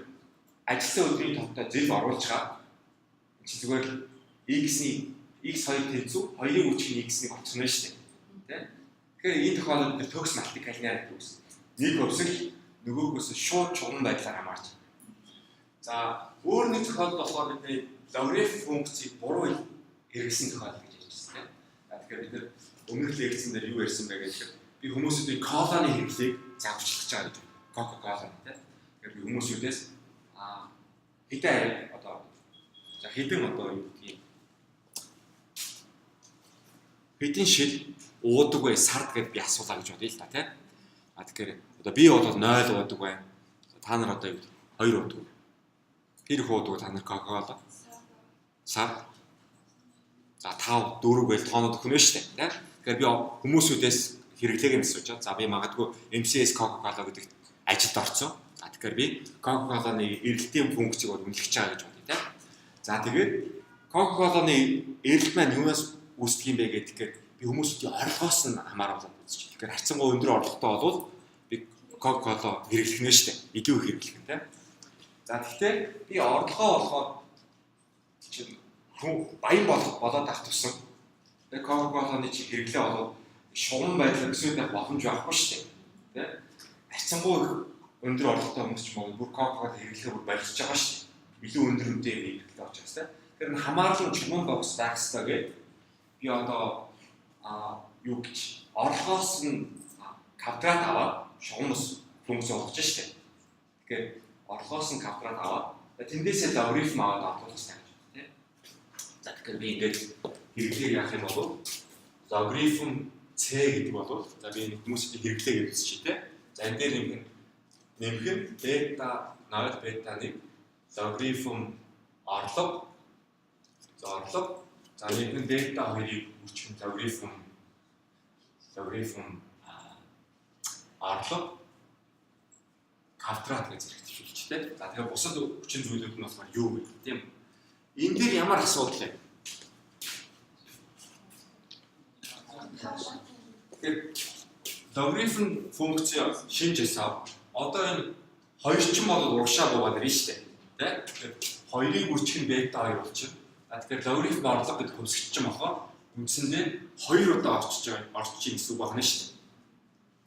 ажилласан өдрийн тоогтой зэрэг оруулж байгаа. Чи зүгээр л x-ний x2 тэнцүү 2-ын үчиг нь x-ийг олчихно шүү дээ. Тэ? Тэгэхээр энэ тохиолдолд бид төгс multicollinearity үүснэ. Нэг хувьсгал нөгөөхөөс шууд чуган байдлаар хамаарч. За, өөр нэг тохиолдол болохоор бидний логарифм функцийг буруу хэрэглэсэн тохиолдол гэж ярьж байна, тийм. За, тэгэхээр бид нар өмнөх лекцэн дээр юу ярьсан бэ гэхээр би хүмүүсүүдийн коланы хэрэглээг загварчлах гэж байгаа гэж. Coca-Cola, тийм. Тэгэхээр би хүмүүсүүдээс хэдэн аяг одоо, за, хэдэн одоо юу гэдгийг, хэдэн шил уудаг вэ сард гэд би асуулаа гэж бодъё л та, тийм. А тэгэхээр одоо би бол 0 уудаг байна. Та нар одоо юу 2 уудаг. Хэр их уудаг та нар Coca-Cola? Сар. За, 5 4 гээл тоонод өгнө шүү дээ, тийм. Тэгэхээр би хүмүүсүүдээс хэрэглээг нь асууж байгаа. За, би магадгүй MCS Coca-Cola гэдэг ажилд орсон. За, тэгэхээр би Coca-Cola-ны эрэлтийн функцийг бол үнэлж байгаа гэж бодъё, тийм. За, тэгээд Coca-Cola-ны эрэлт маань юунаас үүсдэг юм бэ гэхээр би хүмүүсүүдийн орлогоос нь хамааруулаад үзчих. Тэгэхээр харьцангуй өндөр орлоготой бол би Coca-Cola хэрэглэх нь шүү дээ. Илүү их хэрэглэх нь, тийм. За, тэгэхээр би орлогоо болохоор чинь хүн баян болох болоод авах тусам тэгээ Coca-Cola-ны чи хэрэглээ болоод шугам байдлаар өсөөд явах боломж байхгүй шүү дээ. Тэ? Харьцангуй их өндөр орлоготой хүмүүс ч юм уу бүр Coca-Cola хэрэглэхээ бүр болчихж байгаа шүү дээ. Илүү өндөр үнэтэй хэрэглээ болж байгаа, тэ. Тэгэхээр энэ хамаарлан чугуун богс байх ёстой гэдэг би одоо юу гэж орлогоос нь квадрат аваад шугамс функц болгож штэ. Тэгэхээр орлогоос нь квадрат аваад тэндээсээ логарифм аваад орлуулах хэрэгтэй гэж байна, тийм. За, тэгэхээр би ингээд хэрэглээг яах юм бол логарифм c гэдэг бол, за, би энэ хүмүүсийн хэрэглээ гэж үзчихье, тийм. За, энэ дээр нэмэх нь бета 0 бета 1 логарифм орлого, за, орлого, за, нэмэх нь бета 2-ыг үржих логарифм орлого квадрат гэж зэрэгдэвшүүлж, тэ. За, тэгэхээр бусад хүчин зүйлүүд нь болохоор юу вэ, тийм. Энэ дээр ямар асуудал вэ? Тэгэхээр логарифм функц шинж хисав. Одоо энэ хоёр чинь бол урагшаа буугаад ирнэ шүү дээ. Тэ? Тэгэхээр хоёрыг үржих нь бета 2 болчихно. А тэгэхээр логарифм орлого гэдэг хувьсгч чинь болохоор үндсэндээ хоёр удаа орчиж байгаа, орчиж ийн гэсэн үг байна шүү дээ.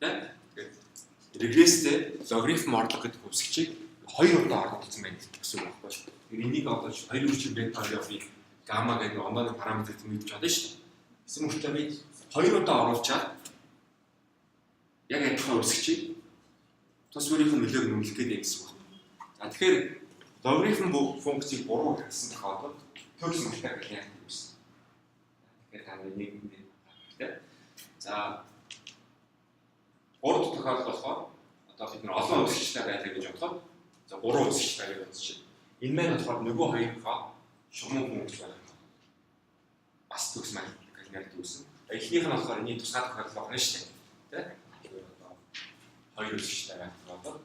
Тэ? Тэгэхээр регресстэй логарифм орлого гэдэг хувьсгчийг хоёр удаа оруулсан байна гэсэн үг байхгүй шүү. Тэгэхээр энийг одоо хоёр үржих бета 2-ыг би гамма гэдэг онооны параметр тэмдэглэж чадна шүү дээ. Гэсэн мөртлөө би хоёр удаа оруулчаад яг адилхан хувьсгчийг тус бүрийнх нь нөлөөг нь үнэлэх гээд гэсэн үг. За, тэгэхээр логарифм функцийг буруу хэрэглэсэн тохиолдолд төгс multicollinearity үүснэ. Тэгэхээр та нар нэг нэг тийм. За, гурав дахь тохиолдол болохоор одоо бид нар олон хувьсгчтай байлаа гэж бодлоо. За, гурван хувьсгч байлаа гэж бодчих. Энэ маань болохоор нөгөө хоёрынхоо шугаман функц байх. Бас төгс multicollinearity үүснэ. Эхнийх нь болохоор энэний тусгай тохиолдол байна шүү дээ. Тэ? Тэгэхээр одоо хоёр хувьсгчтай байх тохиолдол.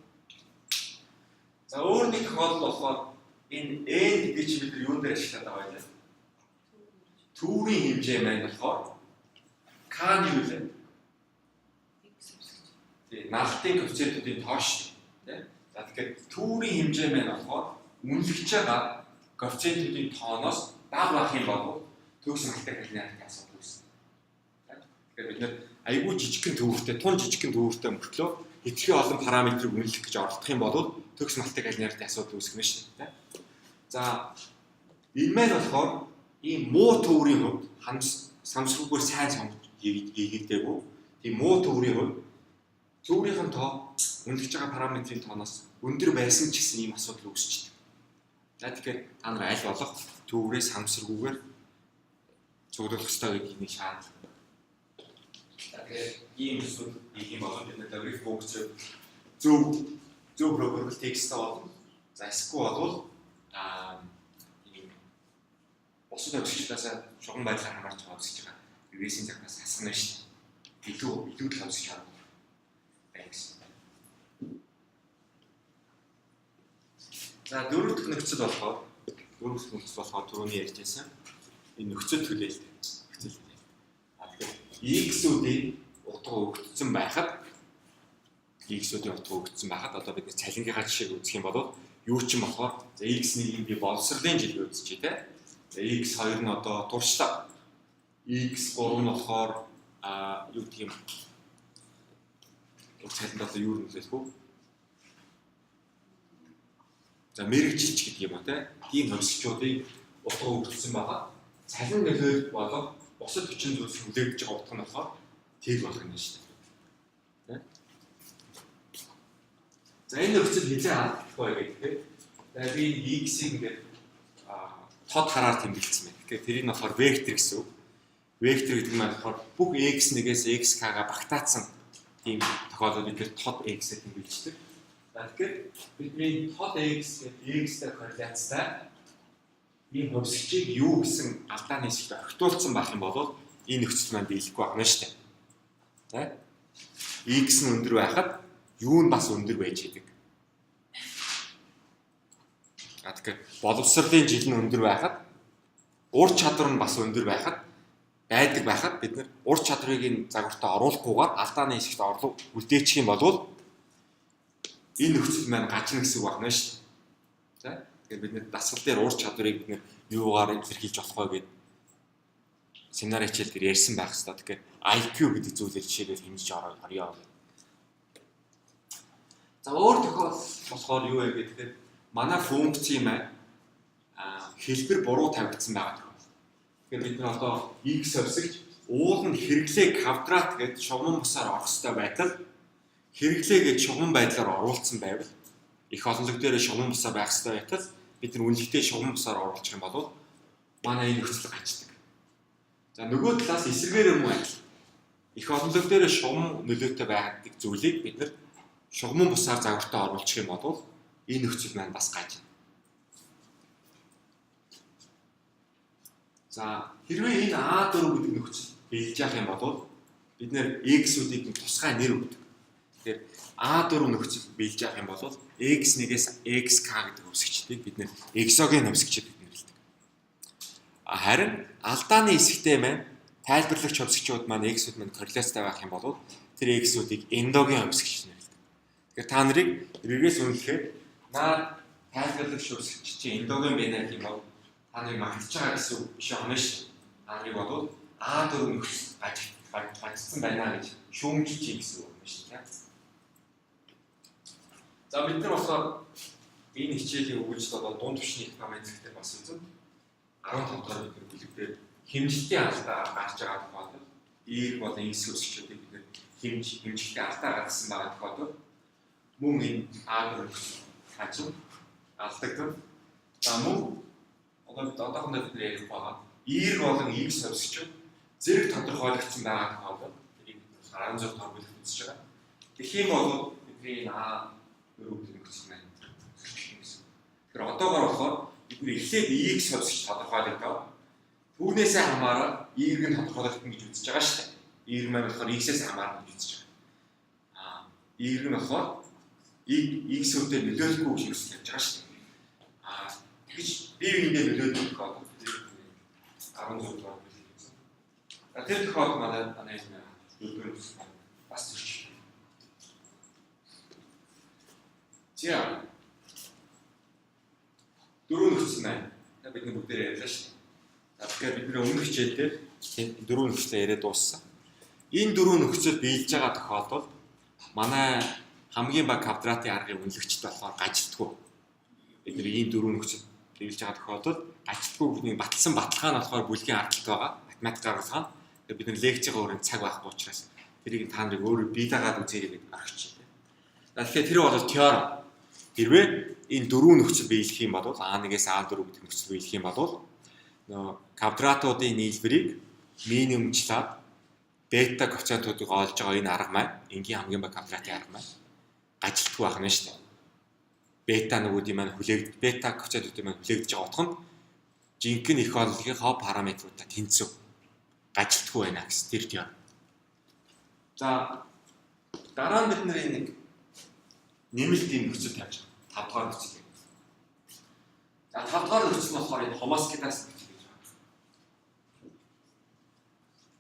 За, өөр нэг тохиолдол болохоор энэ n гэдэг чинь бид нар юун дээр ашиглаад байгаа вэ? Төврийн хэмжээ маань болохоор k нь юу вэ? Тийм, налалтын коэффициентүүдийн тоо шүү дээ. За, тэгэхээр төврийн хэмжээ маань болохоор үнэлэгч байгаа коэффициентүүдийн тооноос бага байх юм бол төгс multicollinearity асуудал үүснэ. Тэгэхээр бид нэр айгүй жижигхэн төвөртэй, тун жижигхэн төвөртэй мөртлөө хэтэрхий олон параметрыг үнэлэх гэж оролдох юм бол төгс multicollinearity асуудал үүсгэнэ шүү дээ. За, энэ маань болохоор ийм муу төврийн хувьд самсруугаар сайн сонгож хийгдээгүй. Тийм муу төврийн хувьд Төврийнхэн тоо үнэлж байгаа параметрийн тооноос өндөр байсан ч гэсэн ийм асуудал үүсчихдээ. За, тэгэхээр та нар аль болох төврээс хамсаргүйгээр цуглуулах ёстой гэдгийг нэг шаардлага. Тэгэхээр ийм төсвүүд хийх юм бол бид логарифм функц зөв зөв probability x-тэй болно. За, эсвэл болвол ийм бусад хувьсагчдаас шугам байдлаар хамаарч байгаа хувьсагч байгаа. Регрессийн загнаас хасгана шүү дээ. Илүү илүү л хувьсагч харагдах байна гэсэн. За, дөрөв дэх нөхцөл болохоор түрүүний ярьж байсан энэ нөхцөл төлөөлөл. Нөхцөл төлөөлөл. А тэгэхээр x-үүдийн утга өгөгдсөн байхад, x-үүдийн утга өгөгдсөн байхад одоо бид цалингийнхаа жишээг үзэх юм бол юу ч юм болохоор, за, x1-ийг би боловсролын жил үзчихье те. За, x2 нь одоо туршлага. x3 нь болохоор юу гэх юм, уг цалинд одоо юу нөлөөлөх вэ? За, мэргэжилч гэдэг юм а те. Тийм хувьсагчуудыг утга өгөгдсөн байгаа. Цалин нөлөөлөл болон бусад хүчин зүйлс хүлээгдэж байгаа утга нь болохоор тэг болох юм шүү дээ. За, энэ нөхцөл хэзээ алдах вэ гэдэг те. За, би x-ийг ингээд тод хараар тэмдэглэсэн байна. Тэгэхээр тэрийг нь болохоор вектор гэсэн үг. Вектор гэдэг нь болохоор бүх x1-ээс xk-га багтаацсан тийм тохиолдолд бид тэр тод x-ээр тэмдэглэждэг. За, тэгэхээр бидний тод x гэдэг x-тэй корреляцтай ийм хувьсагчийг юу гэсэн алдааны хэсэгт орхитуулсан байх юм бол энэ нөхцөл маань биелэхгүй байна шүү дээ. Тэ? X нь өндөр байхад юу нь бас өндөр байж идэг. А тэгэхээр боловсролын жил нь өндөр байхад, ур чадвар нь бас өндөр байхад байдаг байхад бид нар ур чадварыг энэ загвартаа оруулахгүйгээр алдааны хэсэгт орлого үлдээчих юм бол энэ нөхцөл маань гажна гэсэн үг байна шүү дээ. За, тэгэхээр бид нар дасгал дээр ур чадварыг бид нар юугаар илэрхийлж болох вэ гэдэг семинар хичээл дээр ярьсан байх хэрэгтэй. Тэгэхээр IQ гэдэг зүйлээр жишээлбэл хэмжиж орё гэх. За, өөр тохиолдол болохоор юу вэ гэхээр манай функц маань хэлбэр буруу тавигдсан байгаа тохиолдол. Тэгэхээр бид нар одоо x хувьсагч уул нь хэрэглээ квадрат гэж шугаман бусаар орох ёстой байтал хэрэглээ гэж шугаман байдлаар оруулсан байвал, их олонлог дээр шугаман бусаар байх ёстой байтал бид нар үнэлгээтэй шугаман бусаар оруулчих юм бол манай энэ нөхцөл гаждаг. За, нөгөө талаас эсрэгээр юм уу адил. Их олонлог дээр шугам нөлөөтэй байдаг зүйлийг бид нар шугаман бусаар загвартаа оруулчих юм бол энэ нөхцөл маань бас гаж. За, хэрвээ энэ A4 гэдэг нөхцөл биелж явах юм бол бид нэр x-үүдийг тусгай нэр өгдөг. Тэгэхээр A4 нөхцөл биелж явах юм бол x1-ээс xk гэдэг хувьсагчдыг бид нэр экзоген хувьсагчид гэж нэрлэдэг. Харин алдааны хэсэгтээ маань тайлбарлагч хувьсагчуд маань x-үүд маань корреляцтай байх юм бол тэр x-үүдийг эндоген хувьсагч нэрлэдэг. Тэгэхээр та нарыг регресс үнэлэхээр наа тайлбарлагч хувьсагч чинь эндоген байна гэх юм бол та нарыг магтаж байгаа гэсэн үг биш байна шүү. Та нарыг бодвол А4 нөхцөл гажигдсан байна гэж шүүмжилж чинь гэсэн үг байна шүү дээ. За, бид нар болохоор энэ хичээлийн өгүүлжил одоо дунд түвшний экономик дээр бас үзэн 15 дахь бид нар бүлэг дээр хэмжилтийн алдаа гарч байгаа тохиолдолд Y болон X хувьсагчдыг бид нар хэмжилтийн алдаа гаргасан байгаа тохиолдолд мөн энэ А4 нөхцөл хажим алдагдана. За, мөн одоо бид одоохондоо бид ярих байгаа Y болон X хувьсагчид зэрэг тодорхойлогдсон байгаа тохиолдолд тэрийг бид 16 дахь бүлэгт үзэж байгаа. Тэгэх юм бол бидний энэ А4 гэдэг нөхцөл маань зөрчилнө гэсэн. Тэгэхээр одоогор болохоор бид нэр эхлээд X хувьсагч тодорхойлогдоо. Түүнээсээ хамааран Y нь тодорхойлогдно гэж үзэж байгаа шүү дээ. Y маань болохоор X-ээс хамаарна гэж үзэж байгаа. Y нь болохоор X-үүдээ нөлөөлөхгүй гэж нөхцөл тавьж байгаа шүү дээ. Тэгж бие биендээ нөлөөлөх тохиолдол 16 дугаар бүлэг гэсэн. За, тэр тохиолдолд манай энэ дөрөвдүгээр нөхцөл бас зөрчилнө. За, дөрөв нөхцөл маань бид нар бүгдээр ярьлаа шүү дээ. За, тэгэхээр бид нар өмнөх хичээл дээр дөрөв нөхцөлөө яриад дууссан. Энэ дөрөв нөхцөл биелж байгаа тохиолдолд манай хамгийн бага квадратын аргын үнэлэгчд болохоор гажигдгүй. Бид нар ийм дөрөв нөхцөл биелж байгаа тохиолдолд гажигдгүй гэдэг баталсан баталгаа нь болохоор бүлгийн ардталт байгаа. Математик гаргалгаа. Тэгэхээр бид нар лекцийн өөрөнд цаг байхгүй учраас Тэрийг та нарыг өөрөө бие дагаад үзээрэй гэдэг орхичих. За тэгэхээр тэр бол теорем. Хэрвээ энэ дөрвөн нөхцөл биелэх юм бол А1-ээс А4 гэдэг нөхцөл биелэх юм бол нөгөө квадратуудын нийлбэрийг минимумчлаад бета коэффициентуудыг олж байгаа энэ арга маань энгийн хамгийн бага квадратын арга маань ажилтгүй байх нь шүү дээ. Бета нөгөөдийн маань хүлээгд бета коэффициентуудын маань хүлээгдэж байгаа утга нь жинхэнэ их олонхийнхоо параметруудаа тэнцв. Ажилтгүй байна гэсэн тэр теорем. За дараа нь бид нэг нэмэлт ийм нөхцөл тавьж байгаа. 5 дугаар нөхцөл. За 5 дугаар нөхцөл нь болохоор энэ хомоскедас нөхцөл гэж байна.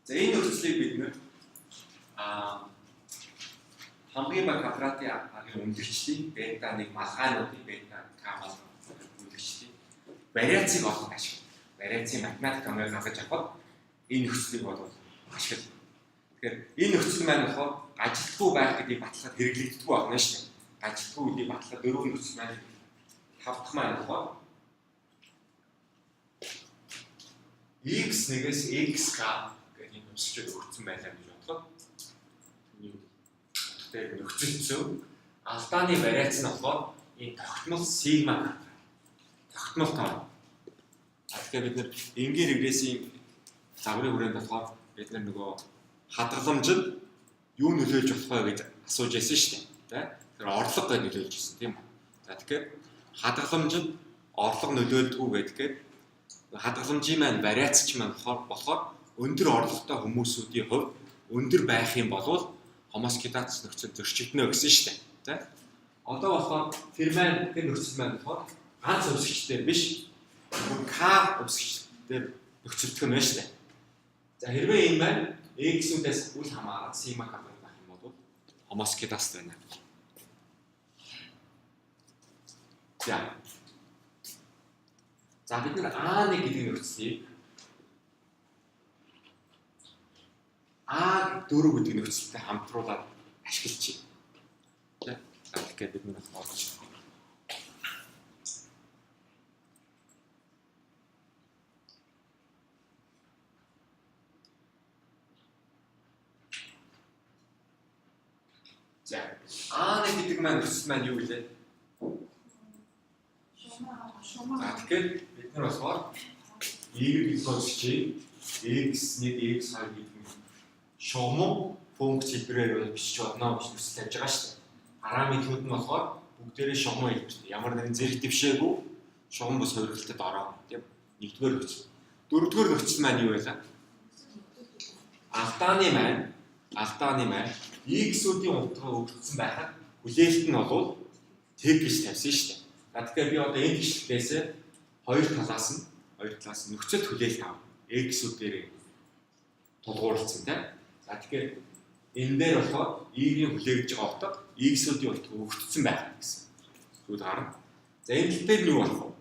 За энэ нөхцөлийг бид нэр хамгийн бага квадратын аргын үнэлэгчдийн бета 1 малгайнуудын бета к малгай үнэлэгчдийн вариацийг олох ашиглана. Вариацийн математик томьёог гаргаж авахад энэ нөхцөлийг бол ашиглана. Тэгэхээр энэ нөхцөл маань болохоор ажилтгүй байх гэдгийг батлахад хэрэглэгддэггүй байна шүү дээ. Ажилтгүй гэдгийг батлахад дөрвөн нөхцөл маань тав дахь маань болохоор x1-ээс xk гэдэг энэ өмсчүүд өгсөн байлаа гэж бодоход түүний утгатай нөхцөлцөө алдааны вариац нь болохоор энэ тогтмол сигма тогтмол тоо. Тэгэхээр бид нэр энгийн регрессийн загварын хүрээнд болохоор бид нар нөгөө хадгаламжид юу нөлөөлж болох вэ гэж асууж байсан шүү дээ. Тэгэхээр орлого гэж нөлөөлж ирсэн тийм үү? За тэгэхээр хадгаламжид орлого нөлөөлдөггүй гэдгээр хадгаламжийн маань вариац ч маань болохоор өндөр орлоготой хүмүүсүүдийн хувьд өндөр байх юм бол хомоскедац нөхцөл зөрчигдөнө гэсэн шүү дээ. Тэ? Одоо болохоор тэр маань тэр нөхцөл маань болохоор ганц өмсгчдэр биш бүр К өмсгчдэр нөхцөлдөх юм байна шүү дээ. За хэрвээ энэ маань X-үүдээс үл хамааран сигма квадрат байх юм бол хомоскедац байна. За. За бид нар А1 гэдэг нөхцөлийг А4 гэдэг нөхцөлтэй хамтруулаад ашиглаж байна. За тэгэхээр бид нар олж байна. За А1 гэдэг маань нөхцөл маань юу гэлээ? За тэгэхээр бид нар болохоор y гэдэг өсчийг x1 x2 гэдэг нь шугам функц хэлбэрээр бичиж болно гэж нөхцөл тавьж байгаа шүү дээ. Параметрууд нь болохоор бүгдээрээ шугам хэлбэртэй. Ямар нэгэн зэрэг дэвшээгүй шугам бус хувиргалтай ороо тийм. Нэгдүгээр нөхцөл. Дөрөвдүгээр нөхцөл маань юу байлаа? Алдааны маань x-үүдийн утга өгөгдсөн байхад хүлээлт нь бол тэг гэж тавьсан шүү дээ. За тэгэхээр би одоо энэ бичлэгээс хоёр талаас нь нөхцөлт хүлээлт авна. X-үүд дээр тулгуурласан тийм. За тэгэхээр энэ дээр болохоор y-ийн хүлээгдэж байгаа утга x-үүдийн утга өгөгдсөн байх гэсэн зүйл гарна. За энэ тал дээр нь юу болох вэ?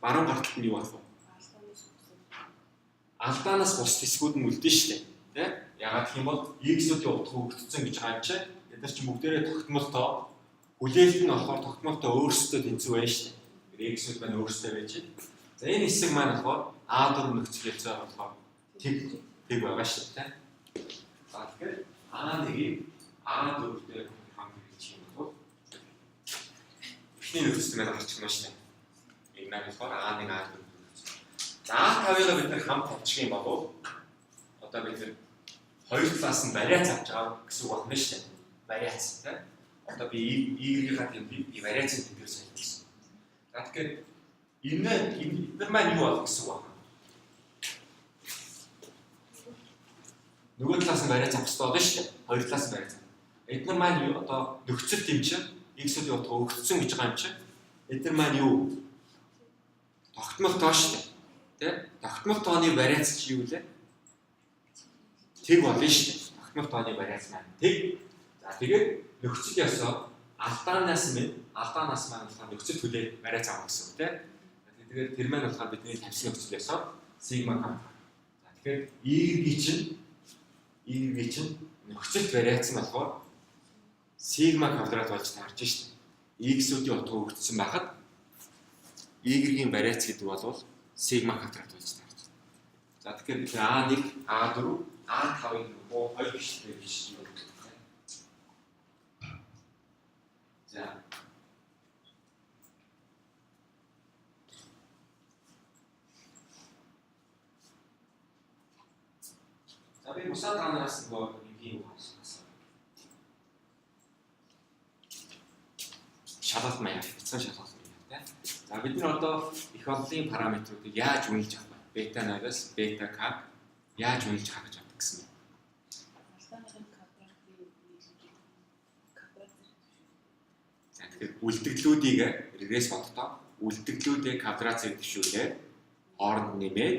Баруун гар талд нь юу болох вэ? Алдаанаас бусад хэсгүүд нь үлдэн шүү дээ. Тэ? Ягаад гэх юм бол x-үүдийн утга өгөгдсөн гэж байгаа юм чинь бид нар чинь бүгдээрээ тогтмол тоо хүлээлт нь болохоор тогтмол тоо өөрсдөө тэнцүү байна шүү дээ. X-үүд маань өөрсдөө байж байна. За энэ хэсэг маань болохоор А4 нөхцөл хэлцээ болохоор тэг байгаа шүү дээ. За тэгэхээр А1-ийг А4-тэй хамт хэрэглэх юм бол эхний нөхцөл маань гарч ирнэ шүү дээ. Энэ маань болохоор А1 А4 нөхцөл. За А5-ыг бид нар хамт тавьчих юм бол одоо бид нар хоёр талаас нь вариац авч байгаа гэсэн үг байна шүү дээ. Вариац тийм. Одоо би y-ийнхаа тэмдгийг би вариацийн тэмдгээр солилцсон. За тэгэхээр энэ эдгээр маань юу болох гэсэн үг байна? Нөгөө талаас нь вариац авах хэрэгтэй болно шүү дээ. Хоёр талаас нь вариац. Эдгээр маань юу одоо нөхцөл юм чинь x-ийн утга өгөгдсөн гэж байгаа юм чинь эдгээр маань юу? Тогтмол тоо шүү дээ. Тэ? Тогтмол тооны вариац чи юу лээ? Тэг болно шүү дээ. Тогтмол тооны вариац маань тэг. За тэгээд нөхцөл ёсоор алдаанаас маань болохоор нөхцөл хүлээ вариац авах гэсэн үг тийм. Тэгээд тэр маань болохоор бидний тавьсан нөхцөл ёсоор сигма к. За тэгэхээр y-ийн чинь нөхцөлт вариац нь болохоор сигма квадрат болж таарч шít. X-үүдийн утга өгөгдсөн байхад y-ийн вариац гэдэг бол сигма квадрат болж таарч. За тэгэхээр бид A1, A4, A5-ыг нөгөө хоёр бичлэгээр бичиж байна. За. За би бусад та нараас нөгөө нэмгийн үг асуусан. Шалгалт маяг, бяцхан шалгалт маяг тий. За бид нар одоо их олонний параметруудыг яаж үнэлж авах вэ? Бета 0-аас бета к яаж үнэлж харж авах гэсэн бэ? Алдааныхын квадратын нийлэмжийг квадрат зэрэг түвшин. За тэгэхээр үлдэгдлүүдийг регресс боддоо үлдэгдлүүдээ квадрат зэрэг түвшүүлээд хооронд нэмээд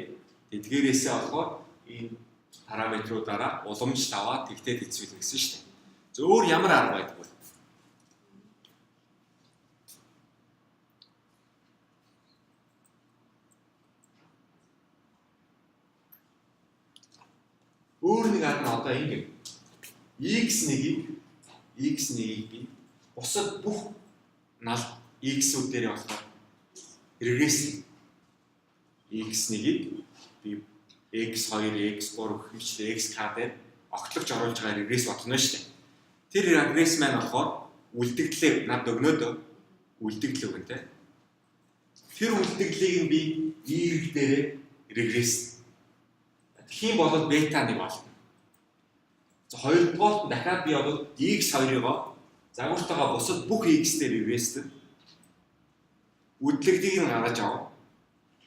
тэдгээрээсээ болохоор энэ параметруудаараа уламжлалт аваад тэгтээ тэцүүлнэ гэсэн шүү дээ. За өөр ямар арга байдаг вэ? Өөр нэг арга нь одоо ингэ. X1-ийг x1-ийг би бусад бүх нал x-үүд дээрээ болохоор регресс x1-ийг би x2, x3 гэх мэт xk дээр огтлогч оруулж байгаа регресс бодно шүү дээ. Тэр регресс маань болохоор үлдэгдлээ над өгнө дөө. Үлдэгдэл өгнө те. Тэр үлдэгдлийг нь би y дээрээ регресс. Тэгэх юм бол бета 1 болно. За хоёрдугаарт дахиад би бол x2-ыг загвартайгаа бусад бүх x дээр регресстэй үлдэгдлийг нь гаргаж авах.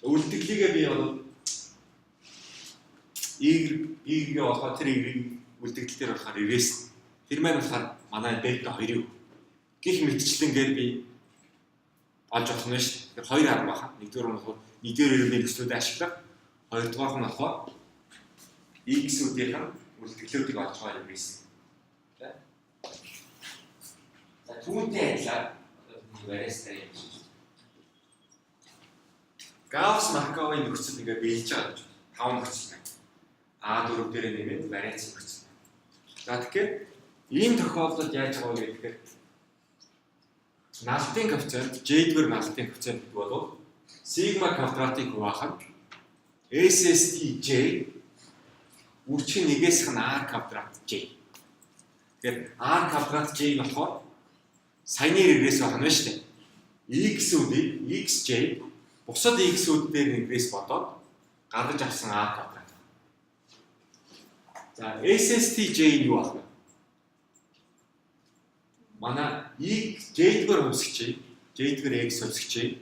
Үлдэгдлийгээ би бол y-гээ болохоор тэр y-ийг үлдэгдэл дээр болохоор регресс. Тэр маань болохоор манай бета 2-ыг гих мэтчлэнгээр би олж авах нь шүү дээ. Тэгэхээр хоёр арга байна. Нэгдүгээр нь болохоор нэгдүгээр иргэний төслүүдийг ашиглах. Хоёрдугаар нь болохоор x-үүдийн үлдэгдлүүдийг олж байгаа регресс. Тэ? За түүнтэй адилаар одоо бидний вариацтай юм шиг. Гаусс Марковын нөхцөл ингээ биелж байгаа гэж. Таван нөхцөл байна. А4 дээр нэмээд вариац нөхцөл. За тэгэхээр ийм тохиолдолд яаж байгаа вэ гэхээр налтын коэффициент J-р налтын коэффициент гэдэг бол сигма квадратыг хуваах нь SSTJ үрчин нэгээс нь R квадрат J. Тэгэхээр R квадрат J нь болохоор саяны регресс байх нь шүү дээ. X-үүдийг XJ бусад X-үүд дээр регресс бодоод гаргаж авсан R квадрат. За SSTJ нь юу байх вэ? Манай X J-р хувьсгчийг J-р X хувьсгчийг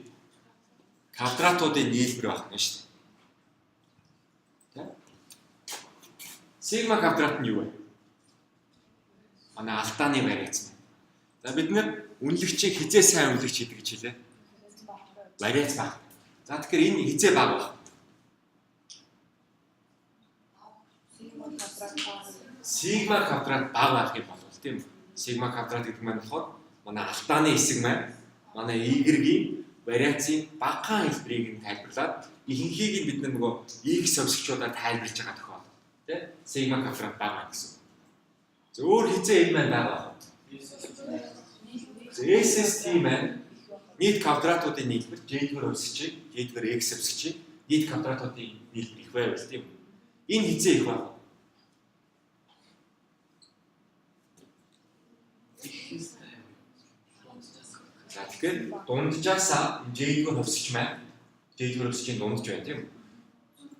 квадратуудын нийлбэр байх нь шүү дээ. Сигма квадрат нь юу вэ? Манай алдааны вариац. За бид нэр үнэлэгчийг хизээ сайн үнэлэгч гэдэг гэж хэлээ. Вариац баг. За тэгэхээр энэ хизээ баг байх. Сигма квадрат баг. Сигма квадрат бага байх юм бол тийм үү? Сигма квадрат гэдэг маань болохоор манай алдааны хэсэг маань манай y-ийн вариацийн багахан хэлбэрийг нь тайлбарлаад ихэнхийг нь бид нөгөө x хувьсгчудаар тайлбарлаж байгаа тохиолдол тий сигма квадрат бага байна гэсэн. За өөр хизээ энэ маань бага байх. За SST маань нийт квадратуудын нийлбэр J-р хувьсгчийг J-р x хувьсгчийг нийт квадратуудын нийлбэр их байвал тийм үү? Энэ хизээ их байх. За тэгэхээр дунджаасаа J-р хувьсгч маань J-р хувьсгчийн дундж байна тийм үү?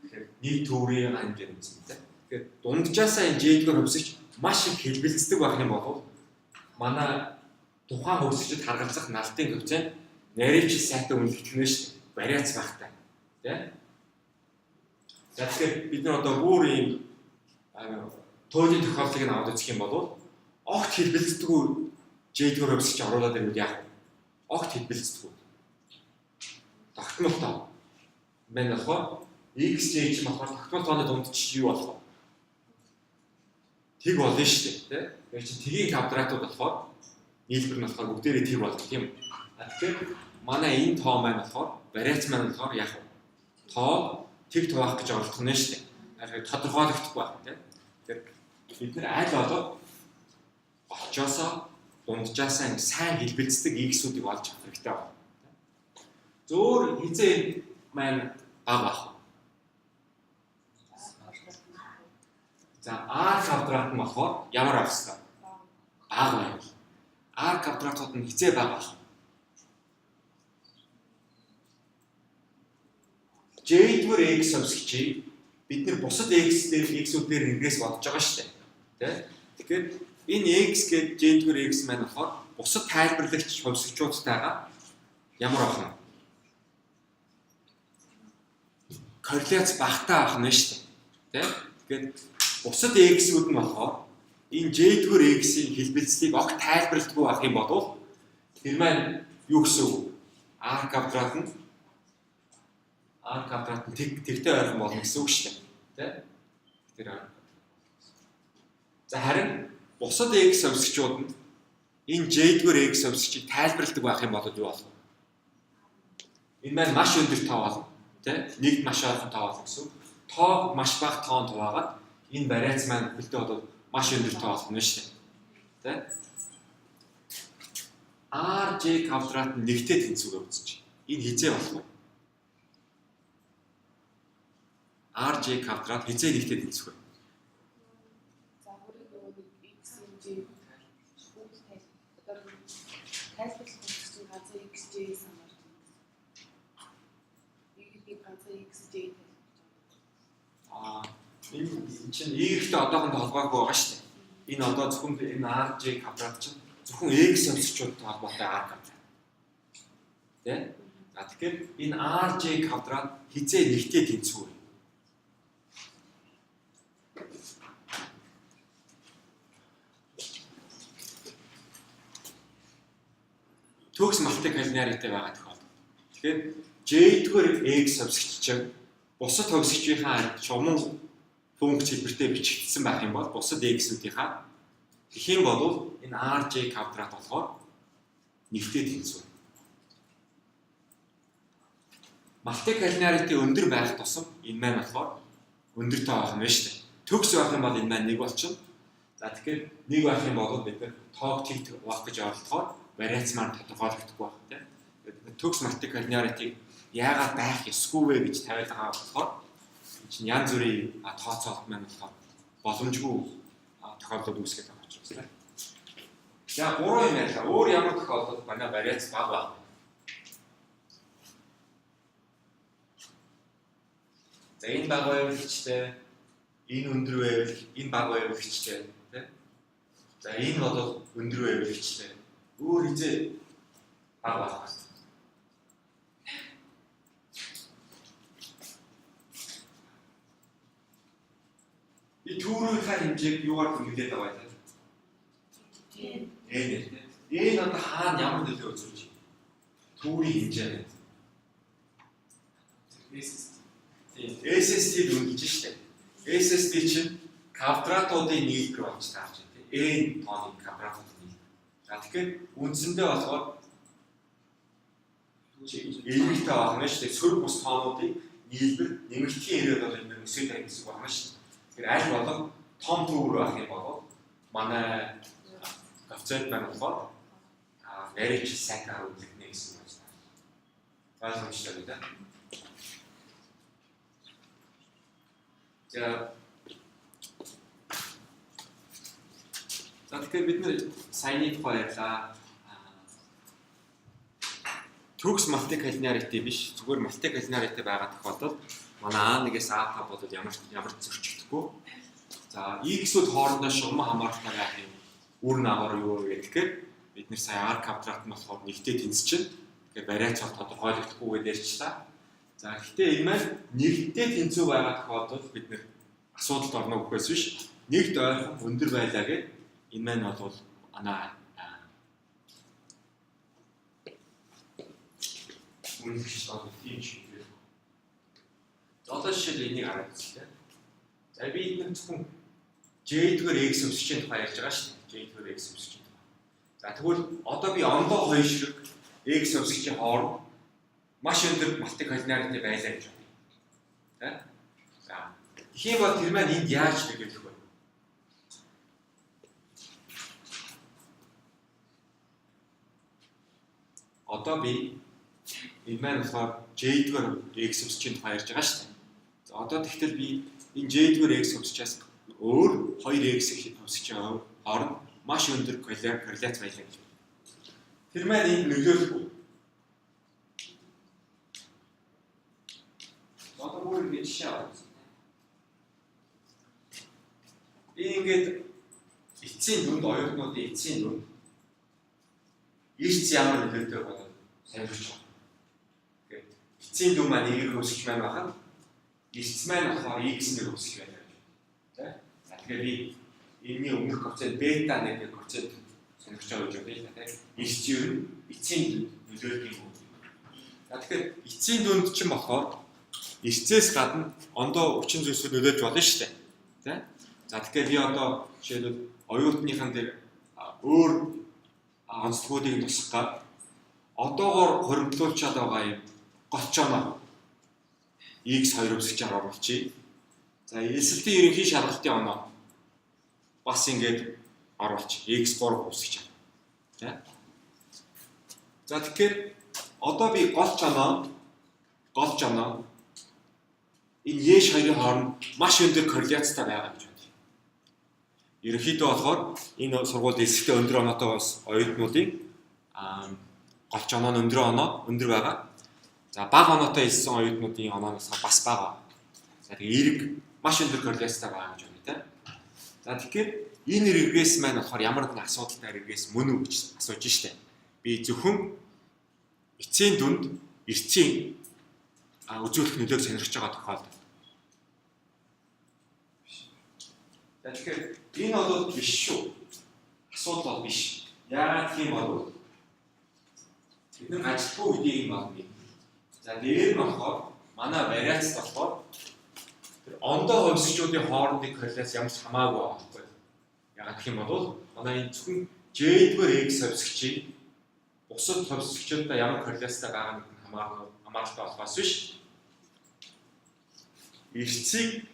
Тэгэхээр нийт төврийн хэмжээ нэмсэн тийм. Тэгэхээр дунджаасаа энэ J-р хувьсгч маш их хэлбэлцдэг байх юм бол манай тухайн хувьсгчид харгалзах налтын коэффициент нарийвч сайтай үнэлэгдэх нь шүү дээ. Вариац багтай. Тэ? За тэгэхээр бид нар одоо бүр ийм туйлын тохиолдлыг нь аваад үзэх юм бол огт хэлбэлцдэггүй J-р хувьсгч оруулаад ирвэл яах вэ? Огт хэлбэлцдэггүй. Тогтмол тоо. Мэн болохоор XJ чинь болохоор тогтмол тооны дунд чи юу болох вэ? Тэг болно шүү дээ, тэ? Тэгэхээр чи тэгийн квадратууд болохоор нийлбэр нь болохоор бүгдээрээ тэг болно тийм үү? А тэгэхээр манай энэ тоо маань болохоор вариац маань болохоор яах вэ? Тоо тэг хуваах гэж оролдох нь шүү дээ. Тэгэхээр тодорхойлогдохгүй байх тийм. Тэгэхээр бид нар аль болох очоосоо дунджаасаа ингэ сайн хэлбэлцдэг x-үүдийг олж авах хэрэгтэй байна. Зөөр хизээ маань бага байх. За r квадрат нь болохоор ямар байх вэ? Бага байвал. R квадратууд нь хизээ бага байх. J-р x хувьсгчийг бид нэр бусад x дээр x-үүдээр ингээс бодож байгаа шүү дээ. Тэ? Тэгэхээр энэ x гээд J-р x маань болохоор бусад тайлбарлагч хувьсгчуудтайгаа ямар байх вэ? Корреляц багтаа байх нь шүү дээ. Тэ? Тэгэхээр бусад x-үүд нь болохоор энэ J-р x-ийн хэлбэлзлийг огт тайлбарладаггүй байх юм бол тэр маань юу гэсэн үг? R квадрат нь R квадрат нь тэг тэгтэй ойрхон болно гэсэн үг шүү дээ. Тэ? Тэр R. За харин бусад x хувьсгчууд нь энэ J-р x хувьсгчийг тайлбарладаг байх юм бол юу болох вэ? Энэ маань маш өндөр тоо болно. Тэ? Нэгд маш ойрхон тоо болно гэсэн үг. Тоо маш бага тоонд хуваагаад энэ вариац маань бүхэлдээ бол маш өндөр тоо болно шүү дээ. Тэ? RJ квадрат нь нэгтэй тэнцвүүгээ үзэж. Энэ хизээ болох вэ? RJ квадрат хизээ нэгтэй тэнцвүү. За бүрийг нөгөө нэг x j бүгд тайл одоо тайлбарлах чинь ганцхан x j-ээс хамаарч байна. Y-ийг ганцхан x j тайлбарлаж байгаа. Энэ чинь y-тэй одоохондоо холбоогүй байгаа шүү дээ. Энэ одоо зөвхөн энэ RJ квадрат чинь зөвхөн x хувьсгчуудтай холбоотой r квадрат. Тэ? За тэгэхээр энэ RJ квадрат хизээ нэгтэй тэнцвүү. Төгс мультиколлинеаритэ байгаа тохиолдолд. Тэгэхээр J-р x хувьсгч чинь бусад хувьсгчийнхаа шугаман функц хэлбэртэй бичигдсэн байх юм бол бусад x-үүдийнхаа гэх юм бол энэ RJ квадрат болохоор нэгтэй тэнцвүү. Мультиколлинеарити өндөр байх тусам энэ маань болохоор өндөр тоо байх нь шүү дээ. Төгс байх юм бол энэ маань нэг болчихно. За тэгэхээр нэг байх юм бол бид нар тоог тэг хуваах гэж оролдохоор вариац маань тодорхойлогдохгүй байх тийм. Тэгээд төгс мультиколлинеаритиг яагаад байх ёсгүй вэ гэж тавиад байгаа болохоор энэ чинь янз бүрийн тооцоолт маань болохоор боломжгүй тохиолдол үүсгэж байгаа учраас тийм. За гурван юм ярьлаа. Өөр ямар тохиолдолд манай вариац бага байх вэ? За энэ бага байвал хичтэй, энэ өндөр байвал, энэ бага байвал хичтэй, тийм. За энэ бол өндөр байвал хичтэй. Өөр хизээ бага байх вэ? Би түүрийнхаа хэмжээг юугаар тэмдэглээд байгаа юм бэ? N тийм. N одоо хаана ямар нөлөө үзүүлж байна? Түүрийн хэмжээ. SSD. Тийм. SSD-д үнэлж штэ. SSD чинь квадратуудын нийлбэр болж таарч байна тийм. N тооны квадратуудын нийлбэр. За тэгэхээр үндсэндээ болохоор эерэгтэй байх нь шүү дээ. Сөрөг бус тоонуудын нийлбэр нэмэгдэхийн эрэг бол энэ өсөж тавих гэсэн үг байна шүү дээ. Тэгэхээр аль болох том төвөр байх юм бол манай коэффициент маань болохоор нарийнч сайтаар үнэлэгдэнэ гэсэн үг байна. Ойлгомжтой үү? За За тэгэхээр бид нэр саяны тухай ярьлаа. Төгс мультиколлинеарити биш, зүгээр мультиколлинеарити байгаа тохиолдолд манай A1-ээс A5 бол ямар ч зөрчигдөхгүй. За X-үүд хоорондоо шугаман хамааралтай байх юм үр нагавар юу вэ гэхээр бид нэр сая R квадрат нь болохоор нэгтэй тэнцэж. Тэгэхээр вариац бол тодорхойлогдохгүй гэдээ ярьчлаа. За гэхдээ энэ маань нэгтэй тэнцүү байгаа тохиолдолд бид нэр асуудалд орно гэхээс биш нэгд ойрхон өндөр байлаа гэд энэ маань бол манай үнэлэгч бол тийм шиг. За одоо жишээл энийг хараад үзлээ. За би энэ зөвхөн J-р X өсөжийн тухай ярьж байгаа шүү дээ. J-р X өсөжийн тухай. За тэгвэл одоо би ондоо хоёр ширхэг X өсөжийн хооронд маш өндөр мультиколлинеарити байлаа гэж бодъё. Тэ? За тэгэх юм бол тэр маань энд яаж нөлөөлөх вэ? Одоо би энэ маань болохоор J-р X өсөжийн тухай ярьж байгаа шүү дээ. За одоо тэгтэл би энэ J-р X өсөжээс өөр 2x хувьсагчийн хооронд маш өндөр корреляц байлаа гэж. Тэр маань энд нөлөөлөхгүй. Одоо бүр ингэ жишээ авах. Би ингээд эцсийн дүнд оюутнуудын эцсийн дүнд эрц ямар нөлөөтэй болоод сонирхож байгаа. Тэгэхээр эцсийн дүн маань y хөвсгч маань байхад эрц маань болохоор x нэг хөвсгч байлаа гэж. Тэ? За тэгэхээр би энэний өмнөх коэффициент бета нэг коэффициент сонирхож байгаа гэж бодъё л та, тэ. Эрц ер нь эцсийн дүнд нөлөөлдөг юм. За тэгэхээр эцсийн дүнд чинь болохоор эрцээс гадна ондоо хүчин зүйлсүүд нөлөөлж болно шүү дээ. Тэ? За тэгэхээр би одоо жишээлбэл оюутныхан дээр өөр онцлогуудыг тусгах гад одоогоор хуримтлуулчаад байгаа юм голчооноо x2 өсгөжээр оруулчихъя. За элсэлтийн ерөнхий шалгалтын оноо бас ингээд оруулчих. x3 өсгөж. За. За тэгэхээр одоо би голч оноо энэ Еш хоёрын хооронд маш өндөр корреляцтай байгаа гэж байна. Ерөнхийдөө болохоор энэ сургуульд элсэлтээ өндөр оноотой бас оюутнуудын голч оноо нь өндөр оноо өндөр байгаа. За бага оноотой элссэн оюутнуудын онооноос бас бага. За тэгээ эерэг маш өндөр корреляцтай байгаа гэж байна тийм. За тэгэхээр энэ регресс маань болохоор ямар нэгэн асуудалтай регресс мөн үү гэж асууж штэ. Би зөвхөн эцсийн дүнд эрцийн үзүүлэх нөлөөг сонирхож байгаа тохиолдолд. За тэгэхээр энэ бол биш шүү. Асуудал бол биш. Яагаад гэх юм бол бид нар ажилтгүй гэдгийг нь бол мэднэ. За дээр нь болохоор манай вариац болохоор тэр ондоо хувьсгчүүдийн хоорондын корреляц ямар ч хамаагүй байгаа байхгүй. Яагаад гэх юм бол манай энэ зөвхөн J-р X хувьсгчийг бусад хувьсгчудаа ямар корреляцтай байгаа нэг нь хамааралтай болохоос биш. Эрцийг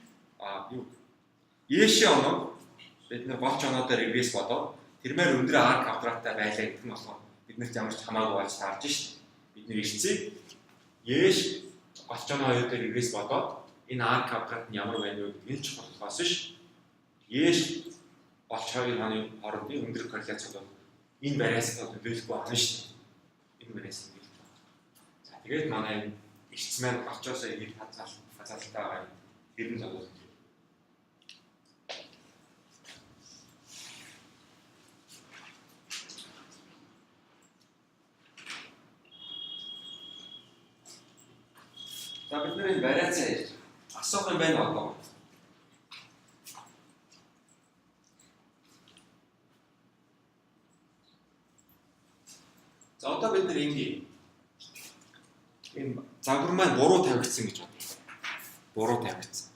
юу Ешийн оноо бид нар голч оноо дээр регресс бодоод тэрмээр өндөр R квадраттай байлаа гэдэг нь болохоор биднэрт ямар ч хамаагүй болж таарж шít. Бид нар эрцийг Еш голч оноо хоёр дээр регресс бодоод энэ R квадрат нь ямар байна вэ гэдэг нь чухал болохоос биш. Еш голч хоёрын онооны хоорондын өндөр корреляц бол энэ вариац бол нөлөөлөхгүй байна шүү дээ. Энэ вариац нөлөөлөхгүй. За тэгээд манай энэ эрц маань голчоосоо ингэж хазаалтай байгаа юм. Тэр нь бол за бид нар энэ вариац ярьж асуух юм байна одоо. За одоо бид нар ингэ энэ загвар маань буруу тавигдсан гэж бодъё. Буруу тавигдсан.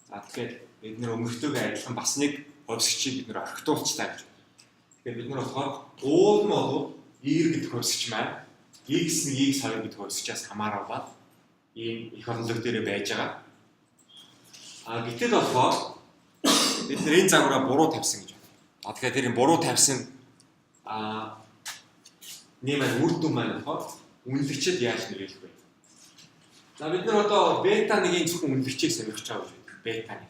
За тэгэхээр бид нар өмнөхтэйгээ адилхан бас нэг хувьсгчийг бид нар орхитуулчлаа гэж бодъё. Тэгэхээр бид нар болохоор уул нь бол R гэдэг хувьсгч маань X1 X2 гэдэг хувьсгчаас хамааруулаад ийм их олонлог дээрээ байж байгаа. А гэтэл болохоор бид нар энэ загвараа буруу тавьсан гэж байна. А тэгэхээр тэр энэ буруу тавьсан нэг маань үр дүн маань болохоор үнэлэгчэд яаж нөлөөлөх вэ? За бид нар одоо бета 1-ийн зөвхөн үнэлэгчийг сонирхож байгаа гэж байна. Бета 1.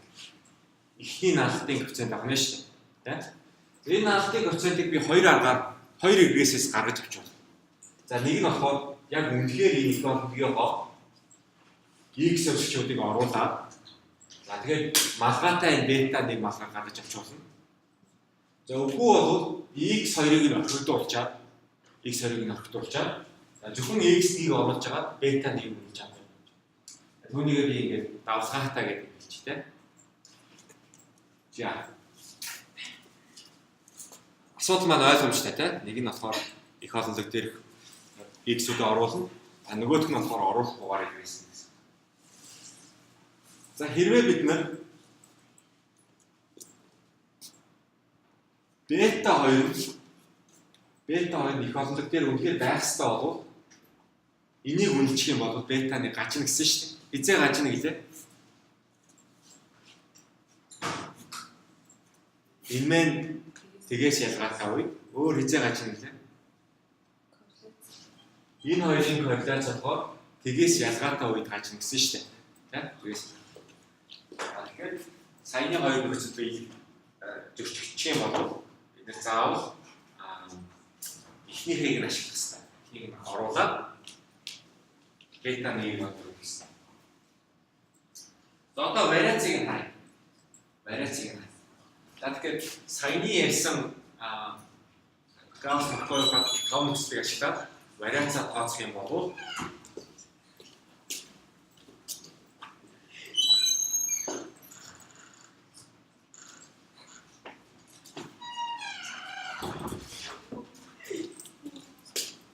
Эхний наалтын коэффициент авах нь шүү дээ. Тэ? Энэ наалтын коэффициентыг би хоёр аргаар хоёр регрессээс гаргаж авч байна. За нэг нь болохоор яг үнэхээр энэ их олонлогийнхоо X хувьсгчүүдийг оруулаад за тэгээд малгайтай энэ бета 1 малгай гаргаж авч болно. За үгүй бол X2-ыг нь орхигдуулчаад X2-ыг нь орхигдуулчаад зөвхөн X1-ийг оруулж агаад бета 1-ийг үнэлж авах. Түүнийгээ би ингээд давлгаатай гэдэг хэлчих тэ. За. Асуудал маань ойлгомжтой тэ. Нэг нь болохоор их олонлог дээрх X-үүдээ оруулна. А нөгөөх нь болохоор оруулахгүйгээр ирсэн гэсэн. За хэрвээ бид нар бета 2 их олонлог дээр үнэхээр байх ёстой бол энийг үнэлчих юм бол бета 1 гажна гэсэн шүү дээ. Хизээ гажна гэлээ. Энэ мэн тэгээс ялгаатай үе өөр хизээ гажна гэлээ. Энэ хоёрын корреляц болохоор тэгээс ялгаатай үед гажна гэсэн шүү дээ. Тэ? Тэгээс. Тэгэхээр Саяны хоёр нөхцөлийг зөрчигдчих юм бол бид нар заавал эхнийхийг нь ашиглах хэрэгтэй. Эхнийг нь оруулаад бета 1-ийг өгөх хэрэгтэй. За, одоо вариацыг нь харъя. Вариацыг нь харъя. За, тэгэхээр саяны ярьсан Гаусс Маккойхад тав нөхцөлийг ашиглаад вариацаа тооцох юм бол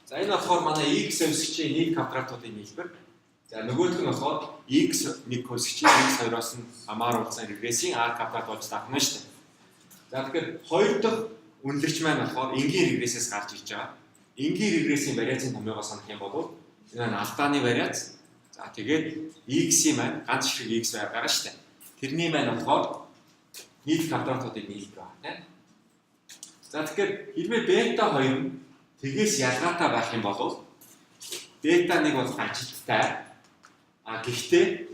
за, энэ болохоор манай x өсгчийн нэг квадратуудын нийлбэр. За, нөгөөх нь болохоор x 1 өсгчийн x 2-оос нь хамааруулсан регрессийн r квадрат болж давхна шүү дээ. За, тэгэхээр хоёр дахь үнэлэгч маань болохоор энгийн регрессээс гарч ирж байгаа. Энгийн регрессийн вариацийн томьёогоо санах юм бол энэ нь алдааны вариац. За, тэгээд x-ийн маань ганц ширхэг x байгаа шүү дээ. Тэрний маань болохоор нийт квадратуудын нийлбэр байна, тийм. За, тэгэхээр хэрвээ бета 2 нь тэгээс ялгаатай байх юм бол бета 1 бол ажилттай. А гэхдээ